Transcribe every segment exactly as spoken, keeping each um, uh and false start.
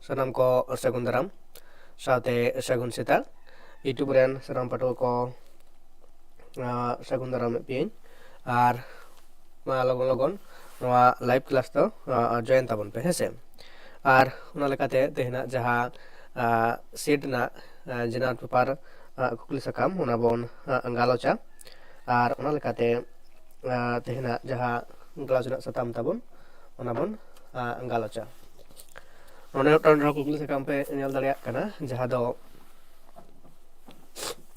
ᱥᱟᱱᱟᱢ ᱠᱚ ᱥᱟᱹᱜᱩᱱ ᱫᱟᱨᱟᱢ, ᱥᱟᱶᱛᱮ ᱥᱟᱹᱜᱩᱱ ᱥᱮᱛᱟᱜ᱾ YouTube ᱨᱮᱱ ᱥᱟᱱᱟᱢ ᱯᱟᱹᱴᱷᱩᱣᱟᱹ ᱠᱚ, ᱟᱸ, ᱥᱟᱹᱜᱩᱱ ᱫᱟᱨᱟᱢᱮᱫ ᱯᱮᱭᱟᱹᱧ᱾ ᱟᱨ ᱢᱟ ᱞᱚᱜᱚᱱ ᱞᱚᱜᱚᱱ ᱱᱚᱣᱟ live class ᱫᱚ, ᱟᱸ, join ᱛᱟᱵᱚᱱ ᱯᱮ, ᱦᱮᱸ ᱥᱮ᱾ ᱟᱨ ᱚᱱᱟ ᱞᱮᱠᱟᱛᱮ ᱛᱮᱦᱮᱧᱟᱜ ᱡᱟᱦᱟᱸ, ᱟᱸ, set ᱨᱮᱱᱟᱜ, ᱟᱸ, general paper, ᱟᱸ, ᱠᱩᱠᱞᱤ ᱥᱟᱠᱟᱢ, ᱚᱱᱟ ᱵᱚᱱ, ᱟᱸ, ᱜᱟᱞᱚᱪᱟ᱾ ᱟᱨ ᱚᱱᱟ ᱞᱮᱠᱟᱛᱮ, ᱟᱸ, ᱛᱮᱦᱮᱧᱟᱜ ᱡᱟᱦᱟᱸ class ᱨᱮᱱᱟᱜ ᱥᱟᱛᱟᱢ ᱛᱟᱵᱚᱱ, ᱚᱱᱟ ᱵᱚᱱ, ᱟᱸ, ᱜᱟᱞᱚᱪᱟ᱾ ᱱᱚᱰᱮ ᱢᱤᱫᱴᱟᱝ ᱱᱚᱣᱟ ᱠᱩᱠᱞᱤ ᱥᱟᱠᱟᱢ ᱯᱮ ᱧᱮᱞ ᱫᱟᱲᱮᱭᱟᱜ ᱠᱟᱱᱟ, ᱡᱟᱦᱟᱸ ᱫᱚ,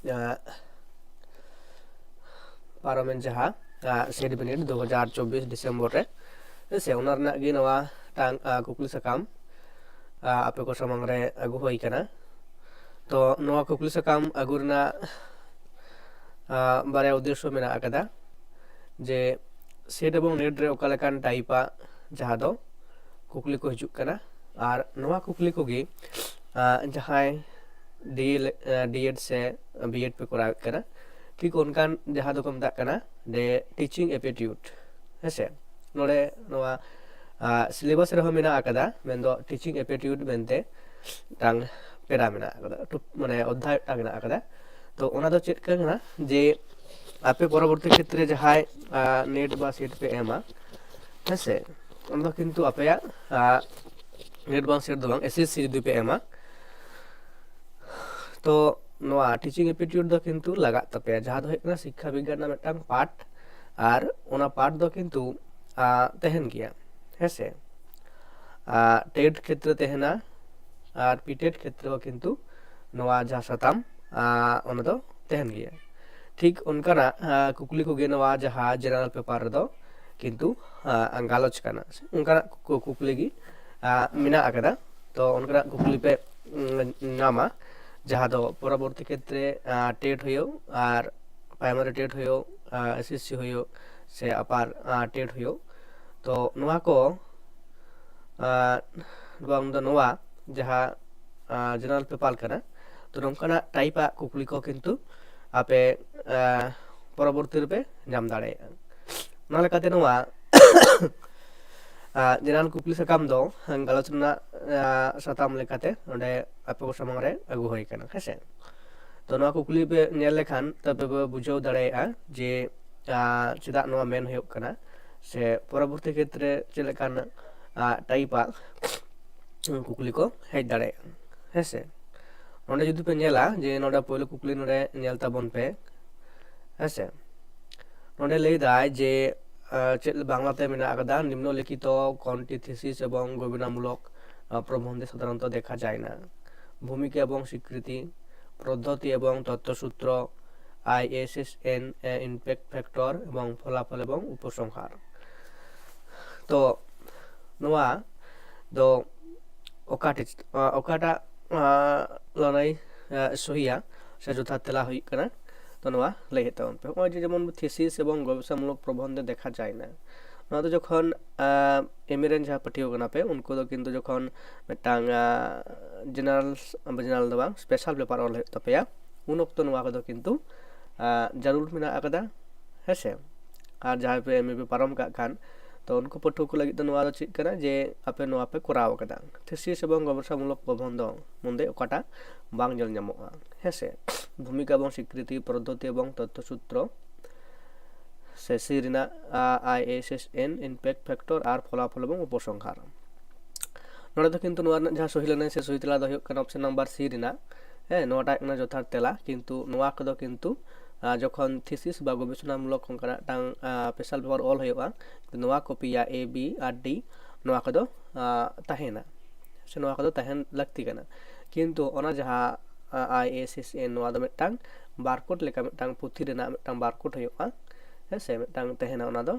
ᱟᱸ, ᱯᱟᱨᱚᱢᱮᱱ ᱡᱟᱦᱟᱸ, ᱟᱸ, set ᱵᱤᱱᱤᱰ ᱫᱩ ᱦᱟᱡᱟᱨ ᱪᱚᱵᱵᱤᱥ December ᱨᱮ, ᱦᱮᱸ ᱥᱮ, ᱚᱱᱟ ᱨᱮᱱᱟᱜ ᱜᱮ ᱱᱚᱣᱟ ᱢᱤᱫᱴᱟᱝ, ᱟᱸ, ᱠᱩᱠᱞᱤ ᱥᱟᱠᱟᱢ, ᱟᱸ, ᱟᱯᱮ ᱠᱚ ᱥᱟᱢᱟᱝ ᱨᱮ ᱟᱹᱜᱩ ᱦᱩᱭ ᱠᱟᱱᱟ᱾ ᱛᱚ ᱱᱚᱣᱟ ᱠᱩᱠᱞᱤ ᱥᱟᱠᱟᱢ ᱟᱹᱜᱩ ᱨᱮᱱᱟᱜ, ᱟᱸ, ᱵᱟᱨᱭᱟ ᱩᱫᱽᱫᱮᱥᱥᱚ ᱢᱮᱱᱟᱜ ᱟᱠᱟᱫᱟ, ᱡᱮ set ᱮᱵᱚᱝ NET ᱨᱮ ᱚᱠᱟ ᱞᱮᱠᱟᱱ type ᱟᱜ ᱡᱟᱦᱟᱸ ᱫᱚ ᱠᱩᱠᱞᱤ ᱠᱚ ᱦᱤᱡᱩᱜ ᱠᱟᱱᱟ, ᱟᱨ ᱱᱚᱣᱟ ᱠᱩᱠᱞᱤ ᱠᱚᱜᱮ, ᱟᱸ, ᱡᱟᱦᱟᱸᱭ D.El-, ᱟᱸ, D.Ed ᱥᱮ B.Ed ᱯᱮ ᱠᱚᱨᱟᱣᱮᱫ ᱠᱟᱱᱟ, ᱴᱷᱤᱠ ᱚᱱᱠᱟᱱ ᱡᱟᱦᱟᱸ ᱫᱚᱠᱚ ᱢᱮᱛᱟᱜ ᱠᱟᱱᱟ ᱡᱮ teaching aptitude, ᱦᱮᱸ ᱥᱮ᱾ ᱱᱚᱰᱮ ᱱᱚᱣᱟ, ᱟᱸ, syllabus ᱨᱮᱦᱚᱸ ᱢᱮᱱᱟᱜ ᱟᱠᱟᱫᱟ, ᱢᱮᱱᱫᱚ teaching aptitude ᱢᱮᱱᱛᱮ ᱢᱤᱫᱴᱟᱝ ᱯᱮᱨᱟ ᱢᱮᱱᱟᱜ ᱟᱠᱟᱫᱟ, ᱴᱩ-, ᱢᱟᱱᱮ ᱚᱫᱽᱫᱷᱟᱭ ᱢᱤᱫᱴᱟᱝ ᱢᱮᱱᱟᱜ ᱟᱠᱟᱫᱟ᱾ ᱛᱚ ᱚᱱᱟ ᱫᱚ ᱪᱮᱫ ᱠᱟᱱᱟ ᱡᱮ ᱟᱯᱮ ᱯᱚᱨᱚᱵᱚᱨᱛᱤ ᱠᱷᱮᱛᱨᱮ ᱡᱟᱦᱟᱸᱭ, ᱟᱸ, NET ᱵᱟ set ᱯᱮ ᱮᱢᱟ, ᱦᱮᱸ ᱥᱮ, ᱚᱱᱟ ᱫᱚ ᱠᱤᱱᱛᱩ ᱟᱯᱮᱭᱟᱜ, ᱟᱸ, NET ᱵᱟᱝ set ᱫᱚ ᱵᱟᱝ, S S C ᱡᱩᱫᱤ ᱯᱮ ᱮᱢᱟ, ᱛᱚ ᱱᱚᱣᱟ teaching aptitude ᱫᱚ ᱠᱤᱱᱛᱩ ᱞᱟᱜᱟᱜ ᱛᱟᱯᱮᱭᱟ, ᱡᱟᱦᱟᱸ ᱫᱚ ᱦᱩᱭᱩᱜ ᱠᱟᱱᱟ ᱥᱤᱠᱠᱷᱟ ᱵᱤᱜᱽᱜᱟᱱ ᱨᱮᱱᱟᱜ ᱢᱤᱫᱴᱟᱝ part, ᱟᱨ ᱚᱱᱟ part ᱫᱚ ᱠᱤᱱᱛᱩ, ᱟᱸ, ᱛᱟᱦᱮᱱ ᱜᱮᱭᱟ, ᱦᱮᱸ ᱥᱮ᱾ ᱟᱸ, TET ᱠᱷᱮᱛᱨᱮ ᱛᱟᱦᱮᱱᱟ, ᱟᱨ P.TET ᱠᱷᱮᱛᱨᱮ ᱦᱚᱸ ᱠᱤᱱᱛᱩ ᱱᱚᱣᱟ ᱡᱟᱦᱟᱸ ᱥᱟᱛᱟᱢ, ᱟᱸ, ᱚᱱᱟ ᱫᱚ ᱛᱟᱦᱮᱱ ᱜᱮᱭᱟ᱾ ᱴᱷᱤᱠ ᱚᱱᱠᱟᱱᱟᱜ, ᱟᱸ, ᱠᱩᱠᱞᱤ ᱠᱚᱜᱮ ᱱᱚᱣᱟ ᱡᱟᱦᱟᱸ general paper ᱨᱮᱫᱚ ᱠᱤᱱᱛᱩ, ᱟᱸ, ᱜᱟᱞᱚᱪ ᱠᱟᱱᱟ, ᱚᱱᱠᱟᱱᱟᱜ ᱠᱩ-, ᱠᱩᱠᱞᱤ ᱜᱮ, ᱟᱸ, ᱢᱮᱱᱟᱜ ᱟᱠᱟᱫᱟ᱾ ᱛᱚ ᱚᱱᱠᱟᱱᱟᱜ ᱠᱩᱠᱞᱤ ᱯᱮ, ᱩᱸ, ᱧᱟᱢᱟ, ᱡᱟᱦᱟᱸ ᱫᱚ ᱯᱚᱨᱚᱵᱚᱨᱛᱤ ᱠᱷᱮᱛᱨᱮ, ᱟᱸ, TET ᱦᱩᱭᱩᱜ ᱟᱨ primary TET ᱦᱩᱭᱩᱜ, ᱟᱸ, S S C ᱦᱩᱭᱩᱜ ᱥᱮ upper, ᱟᱸ, TET ᱦᱩᱭᱩᱜ, ᱛᱚ ᱱᱚᱣᱟ ᱠᱚ, ᱟᱸ, ᱵᱟᱝ ᱫᱚ ᱱᱚᱣᱟ ᱡᱟᱦᱟᱸ, ᱟᱸ, general paper ᱠᱟᱱᱟ, ᱛᱚ ᱱᱚᱝᱠᱟᱱᱟᱜ type ᱟᱜ ᱠᱩᱠᱞᱤ ᱠᱚ ᱠᱤᱱᱛᱩ ᱟᱯᱮ, ᱟᱸ, ᱯᱚᱨᱚᱵᱚᱨᱛᱤ ᱨᱮᱯᱮ ᱧᱟᱢ ᱫᱟᱲᱮᱭᱟᱜᱼᱟ᱾ ᱚᱱᱟ ᱞᱮᱠᱟᱛᱮ ᱱᱚᱣᱟ ᱟᱨ ᱡᱮᱱᱟᱨᱮᱞ ᱠᱩᱠᱞᱤ ᱥᱟᱠᱟᱢ ᱫᱚ ᱜᱟᱞᱚᱪ ᱨᱮᱱᱟᱜ ᱥᱟᱛᱟᱢ ᱞᱮᱠᱟᱛᱮ ᱱᱚᱰᱮ ᱟᱯᱮ ᱠᱚ ᱥᱟᱢᱟᱝ ᱨᱮ ᱟᱹᱜᱩ ᱦᱩᱭ ᱟᱠᱟᱱᱟ, ᱦᱮᱸᱥᱮ᱾ ᱛᱚ ᱱᱚᱣᱟ ᱠᱩᱠᱞᱤ ᱯᱮ ᱧᱮᱞ ᱞᱮᱠᱷᱟᱱ ᱛᱚᱵᱮ ᱯᱮ ᱵᱩᱡᱷᱟᱹᱣ ᱫᱟᱲᱮᱭᱟᱜᱼᱟ ᱡᱮ ᱪᱮᱫᱟᱜ ᱱᱚᱣᱟ ᱢᱮᱱ ᱦᱩᱭᱩᱜ ᱠᱟᱱᱟ, ᱥᱮ ᱯᱚᱨᱚᱵᱚᱨᱛᱤ ᱠᱷᱮᱛᱨᱮ ᱪᱮᱫ ᱞᱮᱠᱟᱱ ᱴᱟᱭᱤᱯᱟᱜ ᱠᱩᱠᱞᱤ ᱠᱚ ᱦᱮᱡ ᱫᱟᱲᱮᱭᱟᱜᱼᱟ, ᱦᱮᱸᱥᱮ᱾ ᱱᱚᱰᱮ ᱡᱩᱫᱤ ᱯᱮ ᱧᱮᱞᱟ ᱡᱮ ᱱᱚᱰᱮ ᱯᱳᱭᱞᱳ ᱠᱩᱠᱞᱤ ᱱᱚᱰᱮ ᱧᱮᱞ ᱛᱟᱵᱚᱱ ᱯᱮ, ᱦᱮᱸᱥᱮ᱾ ᱱᱚᱰᱮ ᱞᱟᱹᱭ ᱫᱟᱭ ᱡᱮ ᱪᱮᱫ ᱵᱟᱝᱞᱟᱛᱮ ᱢᱮᱱᱟᱜ ᱟᱠᱟᱫᱟ, নিম্নলিখিত কোনটি থিসিস এবং গবেষণামূলক প্রবন্ধে সাধারণত দেখা যায় না? ভূমিকা এবং স্বীকৃতি, পদ্ধতি এবং তথ্যসূত্র, আইএসএসএন, ইম্প্যাক্ট ফ্যাক্টর এবং ফলাফল এবং উপসংহার। ᱛᱚ ᱱᱚᱣᱟ ᱫᱚ ᱚᱠᱟᱴᱤᱡ ᱚᱠᱟᱴᱟᱜ ᱞᱟᱹᱱᱟᱹᱭ ᱥᱚᱦᱤᱭᱟ ᱥᱮ ᱡᱚᱛᱷᱟᱛ ᱛᱮᱞᱟ ᱦᱩᱭᱩᱜ ᱠᱟᱱᱟ᱾ ᱛᱚ ᱱᱚᱣᱟ ᱞᱟᱹᱭ ᱦᱩᱭᱩᱜ ᱛᱟᱵᱚᱱ ᱯᱮ᱾ ᱱᱚᱜᱼᱚᱭ ᱡᱮ ᱡᱮᱢᱚᱱ ᱛᱷᱤᱥᱤᱥ ᱮᱵᱚᱝ ᱜᱚᱵᱮᱥᱚᱱᱟᱢᱩᱞᱚᱠ ᱯᱨᱚᱵᱚᱱᱫᱷᱮ ᱫᱮᱠᱷᱟ ᱡᱟᱭ ᱱᱟ, ᱱᱚᱣᱟ ᱫᱚ ᱡᱚᱠᱷᱚᱱ ᱮᱢ ᱮ ᱨᱮᱱ ᱡᱟᱦᱟᱸ ᱯᱟᱹᱴᱷᱩᱣᱟᱹ ᱠᱟᱱᱟ ᱯᱮ, ᱩᱱᱠᱩ ᱫᱚ ᱠᱤᱱᱛᱩ ᱡᱚᱠᱷᱚᱱ ᱢᱤᱫᱴᱟᱝ ᱡᱮᱱᱟᱨᱮᱞ ᱡᱮᱱᱟᱨᱮᱞ ᱫᱚ ᱵᱟᱝ, ᱥᱯᱮᱥᱟᱞ ᱯᱮᱯᱟᱨ ᱚᱞ ᱦᱩᱭᱩᱜ ᱛᱟᱯᱮᱭᱟ, ᱩᱱ ᱚᱠᱛᱚ ᱱᱚᱣᱟ ᱠᱚᱫᱚ ᱠᱤᱱᱛᱩ ᱡᱟᱹᱨᱩᱲ ᱢᱮᱱᱟᱜ ᱟᱠᱟᱫᱟ, ᱦᱮᱸᱥᱮ᱾ ᱟᱨ ᱡᱟᱦᱟᱸᱭ ᱯᱮ ᱮᱢ ᱮ ᱯᱮ ᱯᱟᱨᱚᱢ ᱠᱟᱜ ᱠᱷᱟᱱ, ᱛᱚ ᱩᱱᱠᱩ ᱯᱟᱹᱴᱷᱩᱣᱟᱹ ᱠᱚ ᱞᱟᱹᱜᱤᱫ ᱫᱚ ᱱᱚᱣᱟ ᱫᱚ ᱪᱮᱫ ᱠᱟᱱᱟ ᱡᱮ ᱟᱯᱮ ᱱᱚᱣᱟ ᱯᱮ ᱠᱚᱨᱟᱣ ᱠᱟᱫᱟ, ᱛᱷᱤᱥᱤᱥ ᱮᱵᱚᱝ ᱜᱚᱵᱮᱥᱚᱱᱟᱢᱩᱞᱚᱠ ᱯᱨᱚᱵᱚᱱᱫᱷᱚ ᱢᱚᱫᱽᱫᱷᱮ ᱚᱠᱟᱴᱟᱜ ᱵᱟᱝ ᱧᱮᱞ ᱧᱟᱢᱚᱜᱼᱟ, ᱦᱮᱸᱥᱮ᱾ ᱵᱷᱩᱢᱤᱠᱟ ᱮᱵᱚᱝ ᱥᱤᱠᱨᱤᱛᱤ, ᱯᱚᱫᱽᱫᱷᱚᱛᱤ ᱮᱵᱚᱝ ᱛᱚᱛᱛᱷᱚ ᱥᱩᱛᱨᱚ, ᱥᱮ ᱥᱤ ᱨᱮᱱᱟᱜ I S S N, impact factor ᱟᱨ ᱯᱷᱚᱞᱟᱯᱷᱚᱞ ᱮᱵᱚᱝ ᱩᱯᱚᱥᱚᱝᱦᱟᱨ᱾ ᱱᱚᱰᱮ ᱫᱚ ᱠᱤᱱᱛᱩ ᱱᱚᱣᱟ ᱨᱮᱱᱟᱜ ᱡᱟᱦᱟᱸ ᱥᱚᱦᱤ ᱞᱟᱹᱱᱟᱹᱭ ᱥᱮ ᱥᱚᱦᱤ ᱛᱮᱞᱟ ᱫᱚ ᱦᱩᱭᱩᱜ ᱠᱟᱱᱟ ᱚᱯᱥᱮᱱ ᱱᱟᱢᱵᱟᱨ ᱥᱤ ᱨᱮᱱᱟᱜ, ᱦᱮᱸ, ᱱᱚᱣᱟᱴᱟᱜ ᱠᱟᱱᱟ ᱡᱚᱛᱷᱟᱛ ᱛᱮᱞᱟ᱾ ᱠᱤᱱᱛᱩ ᱱᱚᱣᱟ ᱠᱚᱫᱚ ᱠᱤᱱᱛᱩ ᱡᱚᱠᱷᱚᱱ ᱛᱷᱤᱥᱤᱥ ᱵᱟ ᱜᱚᱵᱮᱥᱚᱱᱟᱢᱩᱞᱚᱠ ᱚᱱᱠᱟᱱᱟᱜ ᱢᱤᱫᱴᱟᱝ ᱥᱯᱮᱥᱟᱞ ᱯᱮᱯᱟᱨ ᱚᱞ ᱦᱩᱭᱩᱜᱼᱟ, ᱱᱚᱣᱟ ᱠᱚ ᱯᱮᱭᱟ, ᱮ, ᱵᱤ ᱟᱨ ᱰᱤ, ᱱᱚᱣᱟ ᱠᱚᱫᱚ ᱛᱟᱦᱮᱱᱟ, ᱥᱮ ᱱᱚᱣᱟ ᱠᱚᱫᱚ ᱛᱟᱦᱮᱱ ᱞᱟᱹᱠᱛᱤ ᱠᱟᱱᱟ᱾ ᱠᱤᱱᱛᱩ ᱚᱱᱟ ᱡᱟᱦᱟᱸ ᱟᱭ ᱮᱥ ᱮᱥ ᱮᱱ, ᱱᱚᱣᱟ ᱫᱚ ᱢᱤᱫᱴᱟᱝ ᱵᱟᱨᱠᱳᱰ ᱞᱮᱠᱟ, ᱢᱤᱫᱴᱟᱝ ᱯᱩᱛᱷᱤ ᱨᱮᱱᱟᱜ ᱢᱤᱫᱴᱟᱝ ᱵᱟᱨᱠᱳᱰ ᱦᱩᱭᱩᱜᱼᱟ, ᱦᱮᱸ ᱥᱮ, ᱢᱤᱫᱴᱟᱝ ᱛᱟᱦᱮᱱᱟ, ᱚᱱᱟ ᱫᱚ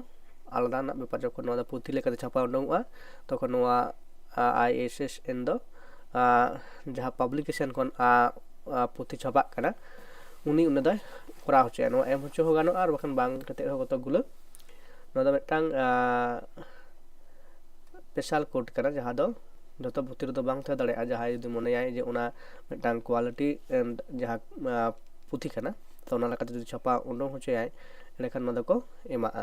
ᱟᱞᱟᱫᱟ ᱨᱮᱱᱟᱜ ᱵᱮᱯᱟᱨ᱾ ᱡᱚᱠᱷᱚᱱ ᱱᱚᱣᱟ ᱫᱚ ᱯᱩᱛᱷᱤ ᱞᱮᱠᱟᱛᱮ ᱪᱷᱟᱯᱟ ᱩᱰᱩᱝᱚᱜᱼᱟ, ᱛᱚᱠᱷᱚᱱ ᱱᱚᱣᱟ ᱟᱭ ᱮᱥ ᱮᱥ ᱮᱱ ᱫᱚ ᱡᱟᱦᱟᱸ ᱯᱟᱵᱽᱞᱤᱠᱮᱥᱚᱱ ᱠᱷᱚᱱ ᱯᱩᱛᱷᱤ ᱪᱷᱟᱯᱟᱜ ᱠᱟᱱᱟ, ᱩᱱᱤ ᱚᱸᱰᱮ ᱫᱚᱭ ᱠᱚᱨᱟᱣ ᱦᱚᱪᱚᱭᱟ᱾ ᱱᱚᱣᱟ ᱮᱢ ᱦᱚᱪᱚ ᱦᱚᱸ ᱜᱟᱱᱚᱜᱼᱟ, ᱟᱨ ᱵᱟᱠᱷᱟᱱ ᱵᱟᱝ ᱠᱟᱛᱮ ᱦᱚᱸ ᱠᱚᱛᱚᱠ ᱜᱩᱞᱟᱹ᱾ ᱱᱚᱣᱟ ᱫᱚ ᱢᱤᱫᱴᱟᱝ ᱥᱯᱮᱥᱟᱞ ᱠᱳᱰ ᱠᱟᱱᱟ, ᱡᱟᱦᱟᱸ ᱫᱚ ᱡᱚᱛᱚ ᱯᱩᱛᱷᱤ ᱨᱮᱫᱚ ᱵᱟᱝ ᱛᱟᱦᱮᱸ ᱫᱟᱲᱮᱭᱟᱜᱼᱟ᱾ ᱡᱟᱦᱟᱸᱭ ᱡᱩᱫᱤ ᱢᱚᱱᱮᱭᱟᱭ ᱡᱮ ᱚᱱᱟ ᱢᱤᱫᱴᱟᱝ ᱠᱳᱣᱟᱞᱤᱴᱤ ᱡᱟᱦᱟᱸ ᱯᱩᱛᱷᱤ ᱠᱟᱱᱟ, ᱛᱚ ᱚᱱᱟ ᱞᱮᱠᱟᱛᱮ ᱡᱩᱫᱤ ᱪᱷᱟᱯᱟ ᱩᱰᱩᱝ ᱦᱚᱪᱚᱭᱟᱭ, ᱮᱸᱰᱮᱠᱷᱟᱱ ᱱᱚᱣᱟ ᱫᱚᱠᱚ ᱮᱢᱟᱜᱼᱟ᱾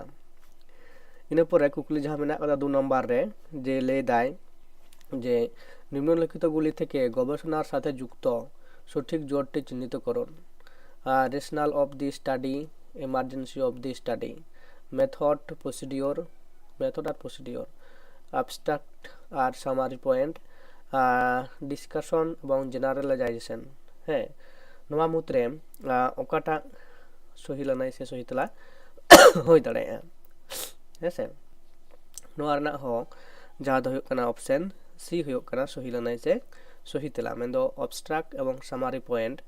ᱤᱱᱟᱹ ᱯᱚᱨᱮ ᱠᱩᱠᱞᱤ ᱡᱟᱦᱟᱸ ᱢᱮᱱᱟᱜ ᱟᱠᱟᱫᱟ ᱫᱩ ᱱᱟᱢᱵᱟᱨ ᱨᱮ, ᱡᱮ ᱞᱟᱹᱭ ᱫᱟᱭ ᱡᱮ ᱱᱤᱢᱱᱚᱞᱤᱠᱷᱤᱛᱚ ᱜᱩᱞᱤ ᱛᱷᱮᱠᱮ ᱜᱚᱵᱮᱥᱚᱱᱟᱨ ᱥᱟᱛᱷᱮ ᱡᱩᱠᱛᱚ ᱥᱚᱴᱷᱤᱠ ᱡᱳᱲ T ᱪᱤᱱᱦᱤᱛ ᱠᱚᱨᱩᱱ᱾ Rationale of the study, emergency of the study, method, procedure, method আর procedure, abstract আর summary point, discussion এবং generalization. ᱦᱮᱸ, ᱱᱚᱣᱟ ᱢᱩᱫᱽᱨᱮ ᱚᱠᱟᱴᱟᱜ ᱥᱚᱦᱤ ᱞᱟᱹᱱᱟᱹᱭ ᱥᱮ ᱥᱚᱦᱤ ᱛᱮᱞᱟ ᱦᱩᱭ ᱫᱟᱲᱮᱭᱟᱜᱼᱟ? ᱦᱮᱸ ᱥᱮ, ᱱᱚᱣᱟ ᱨᱮᱱᱟᱜ ᱦᱚᱸ ᱡᱟᱦᱟᱸ ᱫᱚ ᱦᱩᱭᱩᱜ ᱠᱟᱱᱟ option C ᱦᱩᱭᱩᱜ ᱠᱟᱱᱟ ᱥᱚᱦᱤ ᱞᱟᱹᱱᱟᱹᱭ ᱥᱮ ᱥᱚᱦᱤ ᱛᱮᱞᱟ, ᱢᱮᱱᱫᱚ abstract ᱮᱵᱚᱝ summary point.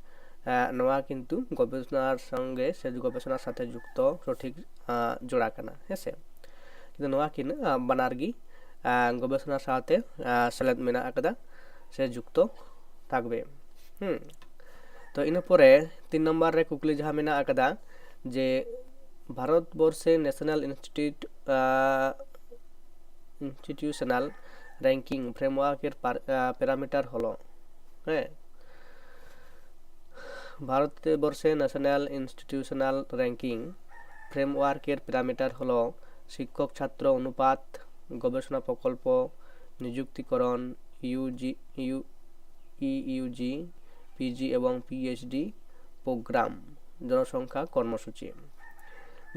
ᱱᱚᱣᱟ ᱠᱤᱱᱛᱩ ᱜᱚᱵᱮᱥᱚᱱᱟ ᱥᱚᱸᱜᱮ ᱥᱮ ᱜᱚᱵᱮᱥᱚᱱᱟ ᱥᱟᱛᱷᱮ ᱡᱩᱠᱛᱚ ᱥᱚᱴᱷᱤᱠ ᱡᱚᱲᱟ ᱠᱟᱱᱟ, ᱦᱮᱸ ᱥᱮ᱾ ᱠᱤᱱᱛᱩ ᱱᱚᱣᱟ ᱠᱤᱱ ᱵᱟᱱᱟᱨ ᱜᱮ ᱜᱚᱵᱮᱥᱚᱱᱟ ᱥᱟᱶᱛᱮ ᱥᱮᱞᱮᱫ ᱢᱮᱱᱟᱜ ᱟᱠᱟᱫᱟ ᱥᱮ ᱡᱩᱠᱛᱚ ᱛᱷᱟᱠᱵᱮ᱾ ᱦᱩᱸ, ᱛᱚ ᱤᱱᱟᱹ ᱯᱚᱨᱮ ᱛᱤᱱ ᱱᱟᱢᱵᱟᱨ ᱨᱮ ᱠᱩᱠᱞᱤ ᱡᱟᱦᱟᱸ ᱢᱮᱱᱟᱜ ᱟᱠᱟᱫᱟ ᱡᱮ ᱵᱷᱟᱨᱚᱛ ᱵᱚᱨᱥᱮ national institute institutional ranking framework এর প্যারামিটার হলো, হ্যাঁ, ভারতবর্ষে ন্যাশনাল ইনস্টিটিউশনাল র্যাঙ্কিং ফ্রেমওয়ার্কের প্যারামিটার হলো শিক্ষক ছাত্র অনুপাত, গবেষণা প্রকল্প, নিযুক্তিকরণ, ইউজি ইউ ইউজি পিজি এবং পিএইচডি প্রোগ্রাম, জনসংখ্যা কর্মসূচি।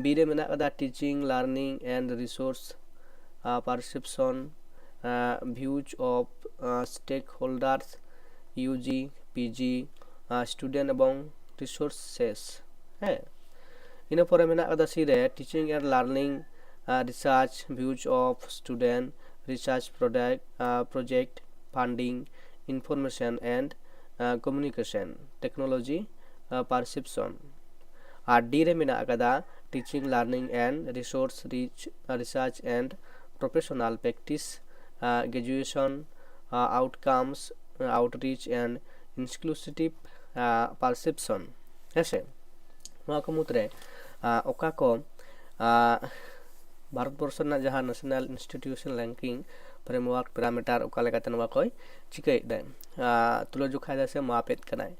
বি রে ᱢᱮᱱᱟᱜ ᱟᱠᱟᱫᱟ teaching, learning and resource perception, views of stakeholders, Yuji PG, student এবং resources. ᱦᱮᱸ, ᱤᱱᱟᱹ ᱯᱚᱨᱮ ᱢᱮᱱᱟᱜ ᱟᱠᱟᱫᱟ ᱥᱤ ᱨᱮ teaching and learning, research, views of student, research product, project, funding, information and communication technology, perception. ᱟᱨ ᱰᱤ ᱨᱮ ᱢᱮᱱᱟᱜ ᱟᱠᱟᱫᱟ teaching, learning and resource, research and professional practice, graduation, outcomes, outreach and inclusive perception. ᱦᱮᱸ ᱥᱮ, ᱱᱚᱣᱟ ᱠᱚ ᱢᱩᱫᱽᱨᱮ ᱚᱠᱟ ᱠᱚ ᱵᱷᱟᱨᱚᱛ ᱵᱚᱨᱥᱚ ᱨᱮᱱᱟᱜ ᱡᱟᱦᱟᱸ national institution ranking framework parameter ᱚᱠᱟ ᱞᱮᱠᱟᱛᱮ ᱱᱚᱣᱟ ᱠᱚᱭ ᱪᱤᱠᱟᱹᱭᱮᱫ ᱫᱟᱭ, ᱛᱩᱞᱟᱹ ᱡᱚᱠᱷᱟᱭ ᱫᱟᱭ ᱥᱮ ᱢᱟᱯᱮᱫ ᱠᱟᱱᱟᱭ᱾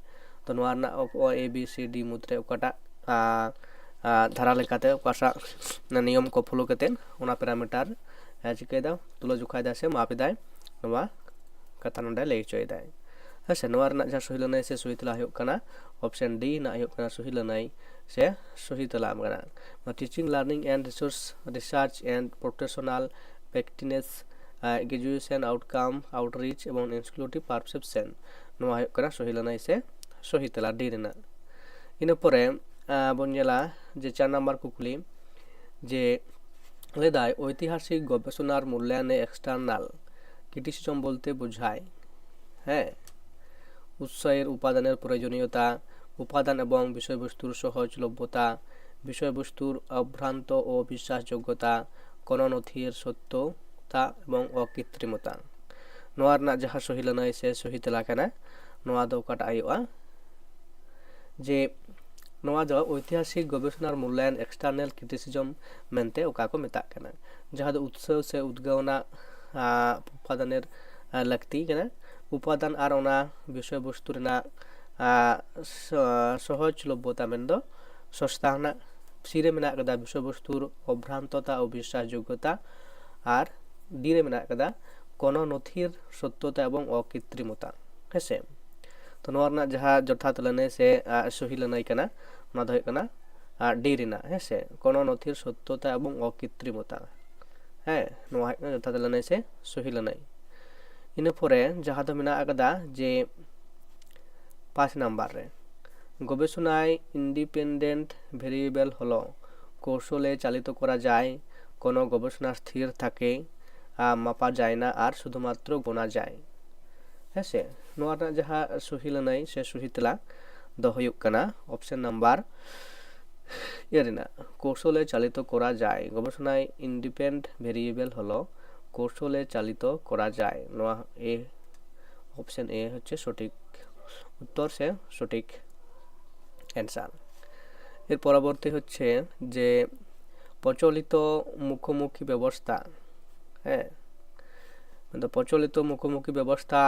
ᱛᱚ ᱱᱚᱣᱟ ᱨᱮᱱᱟᱜ ᱚ ᱮ ᱵᱤ ᱥᱤ ᱰᱤ ᱢᱩᱫᱽᱨᱮ ᱚᱠᱟᱴᱟᱜ ᱫᱷᱟᱨᱟ ᱞᱮᱠᱟᱛᱮ ᱚᱠᱟᱴᱟᱜ ᱱᱤᱭᱚᱢ ᱠᱚ ᱯᱷᱳᱞᱳ ᱠᱟᱛᱮᱫ ᱚᱱᱟ ᱯᱮᱨᱟᱢᱤᱴᱟᱨ ᱪᱤᱠᱟᱹᱭᱮᱫᱟ, ᱛᱩᱞᱟᱹ ᱡᱚᱠᱷᱟᱭᱮᱫᱟᱭ ᱥᱮ ᱢᱟᱯ ᱮᱫᱟᱭ, ᱱᱚᱣᱟ ᱠᱟᱛᱷᱟ ᱱᱚᱰᱮ ᱞᱟᱹᱭ ᱦᱚᱪᱚᱭᱮᱫᱟᱭ᱾ ᱦᱮᱸ ᱥᱮ, ᱱᱚᱣᱟ ᱨᱮᱱᱟᱜ ᱡᱟᱦᱟᱸ ᱥᱚᱦᱤ ᱞᱟᱹᱱᱟᱹᱭ ᱥᱮ ᱥᱚᱦᱤ ᱛᱮᱞᱟ ᱦᱩᱭᱩᱜ ᱠᱟᱱᱟ, ᱚᱯᱥᱮᱱ ᱰᱤ ᱨᱮᱱᱟᱜ ᱦᱩᱭᱩᱜ ᱠᱟᱱᱟ ᱥᱚᱦᱤ ᱞᱟᱹᱱᱟᱹᱭ ᱥᱮ ᱥᱚᱦᱤ ᱛᱮᱞᱟ ᱮᱢ ᱠᱟᱱᱟ᱾ Teaching, learning and resource, research and professional practice, graduation outcome, outreach ᱮᱵᱚᱝ exclusive perception, ᱱᱚᱣᱟ ᱦᱩᱭᱩᱜ ᱠᱟᱱᱟ ᱥᱚᱦᱤ ᱞᱟᱹᱱᱟᱹᱭ ᱥᱮ ᱥᱚᱦᱤ ᱛᱮᱞᱟ ᱰᱤ ᱨᱮᱱᱟᱜ᱾ ᱤᱱᱟᱹ ᱯᱚᱨᱮ ᱵᱚᱱ ᱧᱮᱞᱟ ᱡᱮ ᱪᱟᱨ ᱱᱟᱢᱵᱟᱨ ᱠᱩᱠᱞᱤ, ᱡᱮ ᱞᱟᱹᱭᱫᱟᱭ ᱳᱭᱛᱤᱦᱟᱥᱤᱠ ᱜᱚᱵᱮᱥᱚᱱᱟᱨ ᱢᱩᱞᱞᱟᱭᱚᱱᱮ external criticism ᱵᱚᱞᱛᱮ ᱵᱩᱡᱷᱟᱭ, ᱦᱮᱸ, উৎসের উপাদানের প্রয়োজনীয়তা, উপাদান এবং বিষয়বস্তুর সহজলভ্যতা, বিষয়বস্তুর অভ্রান্ত ও বিশ্বাসযোগ্যতা, কোনো নথির সত্যতা এবং অকৃত্রিমতা। ᱱᱚᱣᱟ ᱨᱮᱱᱟᱜ ᱡᱟᱦᱟᱸ ᱥᱚᱦᱤ ᱞᱟᱹᱱᱟᱹᱭ ᱥᱮ ᱥᱚᱦᱤ ᱛᱮᱞᱟ ᱠᱟᱱᱟ, ᱱᱚᱣᱟ ᱫᱚ ᱚᱠᱟᱴᱟᱜ ᱦᱩᱭᱩᱜᱼᱟ? ᱡᱮ ᱱᱚᱣᱟ ᱫᱚ ᱳᱭᱛᱤᱦᱟᱥᱤᱠ ᱜᱚᱵᱮᱥᱚᱱᱟᱨ ᱢᱩᱞᱞᱟᱭᱚᱱ external criticism ᱢᱮᱱᱛᱮ ᱚᱠᱟ ᱠᱚ ᱢᱮᱛᱟᱜ ᱠᱟᱱᱟ, ᱡᱟᱦᱟᱸ ᱫᱚ ᱩᱛᱥᱚ ᱥᱮ ᱩᱫᱽᱜᱟᱹᱣ ᱨᱮᱱᱟᱜ ᱩᱯᱟᱫᱟᱱᱮᱨ ᱞᱟᱹᱠᱛᱤ ᱠᱟᱱᱟ, ᱩᱯᱟᱫᱟᱱ ᱟᱨ ᱚᱱᱟ ᱵᱤᱥᱚᱭ ᱵᱚᱥᱛᱩ ᱨᱮᱱᱟᱜ ᱥᱚᱦᱚᱡᱽᱞᱚᱵᱽᱵᱚᱛᱟ ᱢᱮᱱᱫᱚ ᱥᱚᱥᱛᱟ ᱨᱮᱱᱟᱜ ᱥᱤᱨᱮ ᱢᱮᱱᱟᱜ ᱟᱠᱟᱫᱟ ᱵᱤᱥᱚᱭ ᱵᱚᱥᱛᱩᱨ ᱚᱵᱷᱨᱟᱱᱛᱚᱛᱟ ᱳ ᱵᱤᱥᱥᱟᱥᱡᱳᱜᱽᱜᱚᱛᱟ, ᱟᱨ ᱰᱤ ᱨᱮ ᱢᱮᱱᱟᱜ ᱟᱠᱟᱫᱟ ᱠᱳᱱᱳ ᱱᱚᱛᱷᱤᱨ ᱥᱚᱛᱛᱚᱛᱟ ᱮᱵᱚᱝ ᱚᱠᱤᱛᱨᱤᱢᱚᱛᱟ᱾ ᱦᱮᱸᱥᱮ, ᱛᱚ ᱱᱚᱣᱟ ᱨᱮᱱᱟᱜ ᱡᱟᱦᱟᱸ ᱡᱚᱛᱷᱟᱛ ᱞᱟᱹᱱᱟᱹᱭ ᱥᱮ ᱥᱚᱦᱤ ᱞᱟᱹᱱᱟᱹᱭ ᱠᱟᱱᱟ, ᱚᱱᱟ ᱫᱚ ᱦᱩᱭᱩᱜ ᱠᱟᱱᱟ ᱰᱤ ᱨᱮᱱᱟᱜ, ᱦᱮᱸᱥᱮ, ᱠᱳᱱᱳ ᱱᱚᱛᱷᱤᱨ ᱥᱚᱛᱛᱚᱛᱟ ᱮᱵᱚᱝ ᱚᱠᱤᱛᱨᱤᱢᱚᱛᱟ᱾ ᱦᱮᱸ, ᱱᱚᱣᱟ ᱦᱩᱭᱩᱜ ᱠᱟᱱᱟ ᱡᱚᱛᱷᱟᱛ ᱞᱟᱹᱱᱟᱹᱭ ᱥᱮ ᱥᱚᱦᱤ ᱞᱟᱹᱱᱟᱹᱭ᱾ ᱤᱱᱟᱹ ᱯᱚᱨᱮ ᱡᱟᱦᱟᱸ ᱫᱚ ᱢᱮᱱᱟᱜ ᱟᱠᱟᱫᱟ ᱡᱮ ᱯᱟᱸᱪ ᱱᱟᱢᱵᱟᱨ ᱨᱮ, গবেষণায় ইন্ডিপেন্ডেন্ট ভেরিয়েবল হলো কৌশলে চালিত করা যায়, কোনো গবেষণা স্থির থাকে, মাপা যায় না আর শুধুমাত্র গোনা যায়। ᱦᱮᱸᱥᱮ, ᱱᱚᱣᱟ ᱨᱮᱱᱟᱜ ᱡᱟᱦᱟᱸ ᱥᱚᱦᱤ ᱞᱟᱹᱱᱟᱹᱭ ᱥᱮ ᱥᱚᱦᱤ ᱛᱮᱞᱟ ᱫᱚ ᱦᱩᱭᱩᱜ ᱠᱟᱱᱟ ᱚᱯᱥᱮᱱ ᱱᱟᱢᱵᱟᱨ ᱮ ᱨᱮᱱᱟᱜ, কৌশলে চালিত করা যায়। গবেষণায় ইন্ডিপেন্ডেন্ট ভেরিয়েবল হলো কৌশলে চালিত করা যায়। ᱱᱚᱣᱟ ᱮ, ᱚᱯᱥᱮᱱ ᱮ ᱦᱚᱪᱪᱷᱮ ᱥᱚᱴᱷᱤᱠ ᱩᱛᱛᱚᱨ ᱥᱮ ᱥᱚᱴᱷᱤᱠ ᱮᱱᱥᱟᱨ᱾ এর পরবর্তী হচ্ছে যে প্রচলিত মুখোমুখি ব্যবস্থা, ᱦᱮᱸ, ᱢᱮᱱᱫᱚ ᱯᱨᱚᱪᱚᱞᱤᱛᱚ ᱢᱩᱠᱷᱳᱢᱩᱠᱷᱤ ᱵᱮᱵᱚᱥᱛᱷᱟ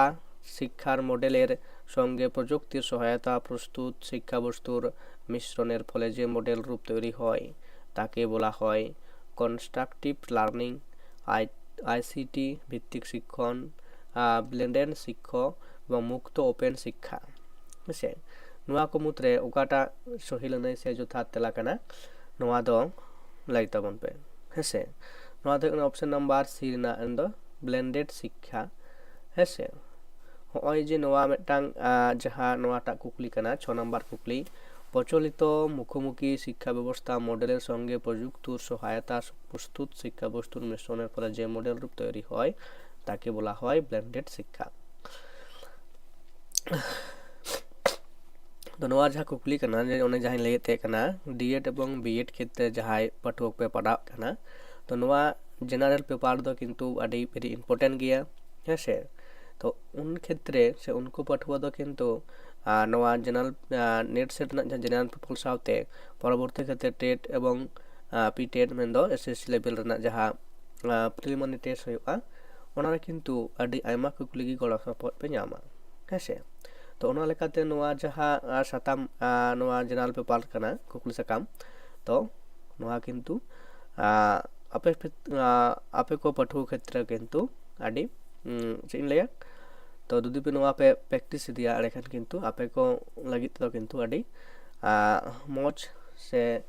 ᱥᱤᱠᱠᱷᱟᱨ ᱢᱚᱰᱮᱞᱮᱨ সঙ্গে প্রযুক্তির সহায়তা প্রস্তুত শিক্ষাবস্তুর মিশ্রণের ফলে যে মডেল রূপ তৈরি হয়, তাকে বলা হয় কনস্ট্রাকটিভ লার্নিং। আই আইসিটি ভিত্তিক শিক্ষণ, ব্লেন্ডেড শিক্ষা এবং মুক্ত ওপেন শিক্ষা᱾ ᱦᱮᱸ ᱥᱮ, ᱱᱚᱣᱟ ᱠᱚ ᱢᱩᱫᱽᱨᱮ ᱚᱠᱟᱴᱟᱜ ᱥᱚᱦᱤ ᱞᱟᱹᱱᱟᱹᱭ ᱥᱮ ᱡᱚᱛᱷᱟᱛ ᱛᱮᱞᱟ ᱠᱟᱱᱟ, ᱱᱚᱣᱟ ᱫᱚ ᱞᱟᱹᱭ ᱛᱟᱵᱚᱱ ᱯᱮ᱾ ᱦᱮᱸ ᱥᱮ, ᱱᱚᱣᱟ ᱫᱚ ᱦᱩᱭᱩᱜ ᱠᱟᱱᱟ ᱚᱯᱥᱮᱱ ᱱᱟᱢᱵᱟᱨ ᱥᱤ ᱨᱮᱱᱟᱜ ᱮᱱ ᱫᱚ ᱵᱞᱮᱱᱰᱮᱰ ᱥᱤᱠᱠᱷᱟ᱾ ᱦᱮᱸ ᱥᱮ, ᱦᱚᱸᱜᱼᱚᱭ ᱡᱮ ᱱᱚᱣᱟ ᱢᱤᱫᱴᱟᱝ, ᱟᱸ, ᱡᱟᱦᱟᱸ ᱱᱚᱣᱟᱴᱟᱜ ᱠᱩᱠᱞᱤ ᱠᱟᱱᱟ, ᱪᱷᱚ ᱱᱟᱢᱵᱟᱨ ᱠᱩᱠᱞᱤ, প্রচলিত মুখোমুখি শিক্ষা ব্যবস্থা মডেলের সঙ্গে প্রযুক্তির সহায়তা প্রস্তুত শিক্ষাবস্তুর মিশ্রণের ফলে যে মডেল রূপ তৈরি হয়, তাকে বলা হয় ব্লেন্ডেড শিক্ষা। ᱛᱚ ᱱᱚᱣᱟ ᱡᱟᱦᱟᱸ ᱠᱩᱠᱞᱤ ᱠᱟᱱᱟ, ᱡᱮ ᱚᱱᱮ ᱡᱟᱦᱟᱸᱧ ᱞᱟᱹᱭᱮᱫ ᱛᱟᱦᱮᱸ ᱠᱟᱱᱟ, ᱰᱤᱭᱮᱰ ᱮᱵᱚᱝ ᱵᱤᱭᱮᱰ ᱠᱷᱮᱛᱨᱮ ᱡᱟᱦᱟᱸᱭ ᱯᱟᱹᱴᱷᱩᱣᱟᱹ ᱠᱚᱯᱮ ᱯᱟᱲᱦᱟᱜ ᱠᱟᱱᱟ, ᱛᱚ ᱱᱚᱣᱟ ᱡᱮᱱᱟᱨᱮᱞ ᱯᱮᱯᱟᱨ ᱫᱚ ᱠᱤᱱᱛᱩ ᱟᱹᱰᱤ very important ᱜᱮᱭᱟ, ᱦᱮᱸ ᱥᱮ᱾ ᱛᱚ ᱩᱱ ᱠᱷᱮᱛᱨᱮ ᱥᱮ ᱩᱱᱠᱩ ᱯᱟᱹᱴᱷᱩᱣᱟᱹ ᱫᱚ ᱠᱤᱱᱛᱩ, ᱟᱨ ᱱᱚᱣᱟ ᱡᱮᱱᱟᱨᱮᱞ, ᱟᱨ ᱱᱮᱴ ᱥᱮᱴ ᱨᱮᱱᱟᱜ ᱡᱟᱦᱟᱸ ᱡᱮᱱᱟᱨᱮᱞ ᱯᱮᱯᱟᱨ ᱥᱟᱶᱛᱮ ᱯᱚᱨᱚᱵᱚᱨᱛᱤ ᱠᱷᱮᱛᱨᱮ ᱴᱮᱴ ᱮᱵᱚᱝ, ᱟᱨ ᱯᱤ ᱴᱮᱴ ᱢᱮᱱᱫᱚ ᱮᱥ ᱮᱥ ᱥᱤ ᱞᱮᱵᱮᱞ ᱨᱮᱱᱟᱜ ᱡᱟᱦᱟᱸ, ᱟᱨ ᱯᱨᱤᱞᱤᱢᱤᱱᱟᱨᱤ ᱴᱮᱥᱴ ᱦᱩᱭᱩᱜᱼᱟ, ᱚᱱᱟᱨᱮ ᱠᱤᱱᱛᱩ ᱟᱹᱰᱤ ᱟᱭᱢᱟ ᱠᱩᱠᱞᱤ ᱜᱮ ᱜᱚᱲᱚ ᱥᱚᱯᱚᱦᱚᱫ ᱯᱮ ᱧᱟᱢᱟ, ᱦᱮᱸ ᱥᱮ᱾ ᱛᱚ ᱚᱱᱟ ᱞᱮᱠᱟᱛᱮ ᱱᱚᱣᱟ ᱡᱟᱦᱟᱸ, ᱟᱨ ᱥᱟᱛᱟᱢ, ᱟᱨ ᱱᱚᱣᱟ ᱡᱮᱱᱟᱨᱮᱞ ᱯᱮᱯᱟᱨ ᱠᱟᱱᱟ, ᱠᱩᱠᱞᱤ ᱥᱟᱠᱟᱢ, ᱛᱚ ᱱᱚᱣᱟ ᱠᱤᱱᱛᱩ, ᱟᱨ ᱟᱯᱮ, ᱟᱨ ᱟᱯᱮ ᱠᱚ ᱯᱟᱹᱴᱷᱩᱣᱟᱹ ᱠᱷᱮᱛᱨᱮ ᱠᱤᱱᱛᱩ ᱟᱹᱰᱤ, ᱩᱸ, ᱪᱮᱫ ᱤᱧ ᱞᱟᱹᱭᱟ, ᱛᱚ ᱡᱩᱫᱤ ᱯᱮ ᱱᱚᱣᱟ ᱯᱮ ᱯᱨᱮᱠᱴᱤᱥ ᱤᱫᱤᱭᱟ, ᱮᱸᱰᱮᱠᱷᱟᱱ ᱠᱤᱱᱛᱩ ᱟᱯᱮ ᱠᱚ ᱞᱟᱹᱜᱤᱫ ᱛᱮᱫᱚ ᱠᱤᱱᱛᱩ ᱟᱹᱰᱤ, ᱟᱸ, ᱢᱚᱡᱽ ᱥᱮ,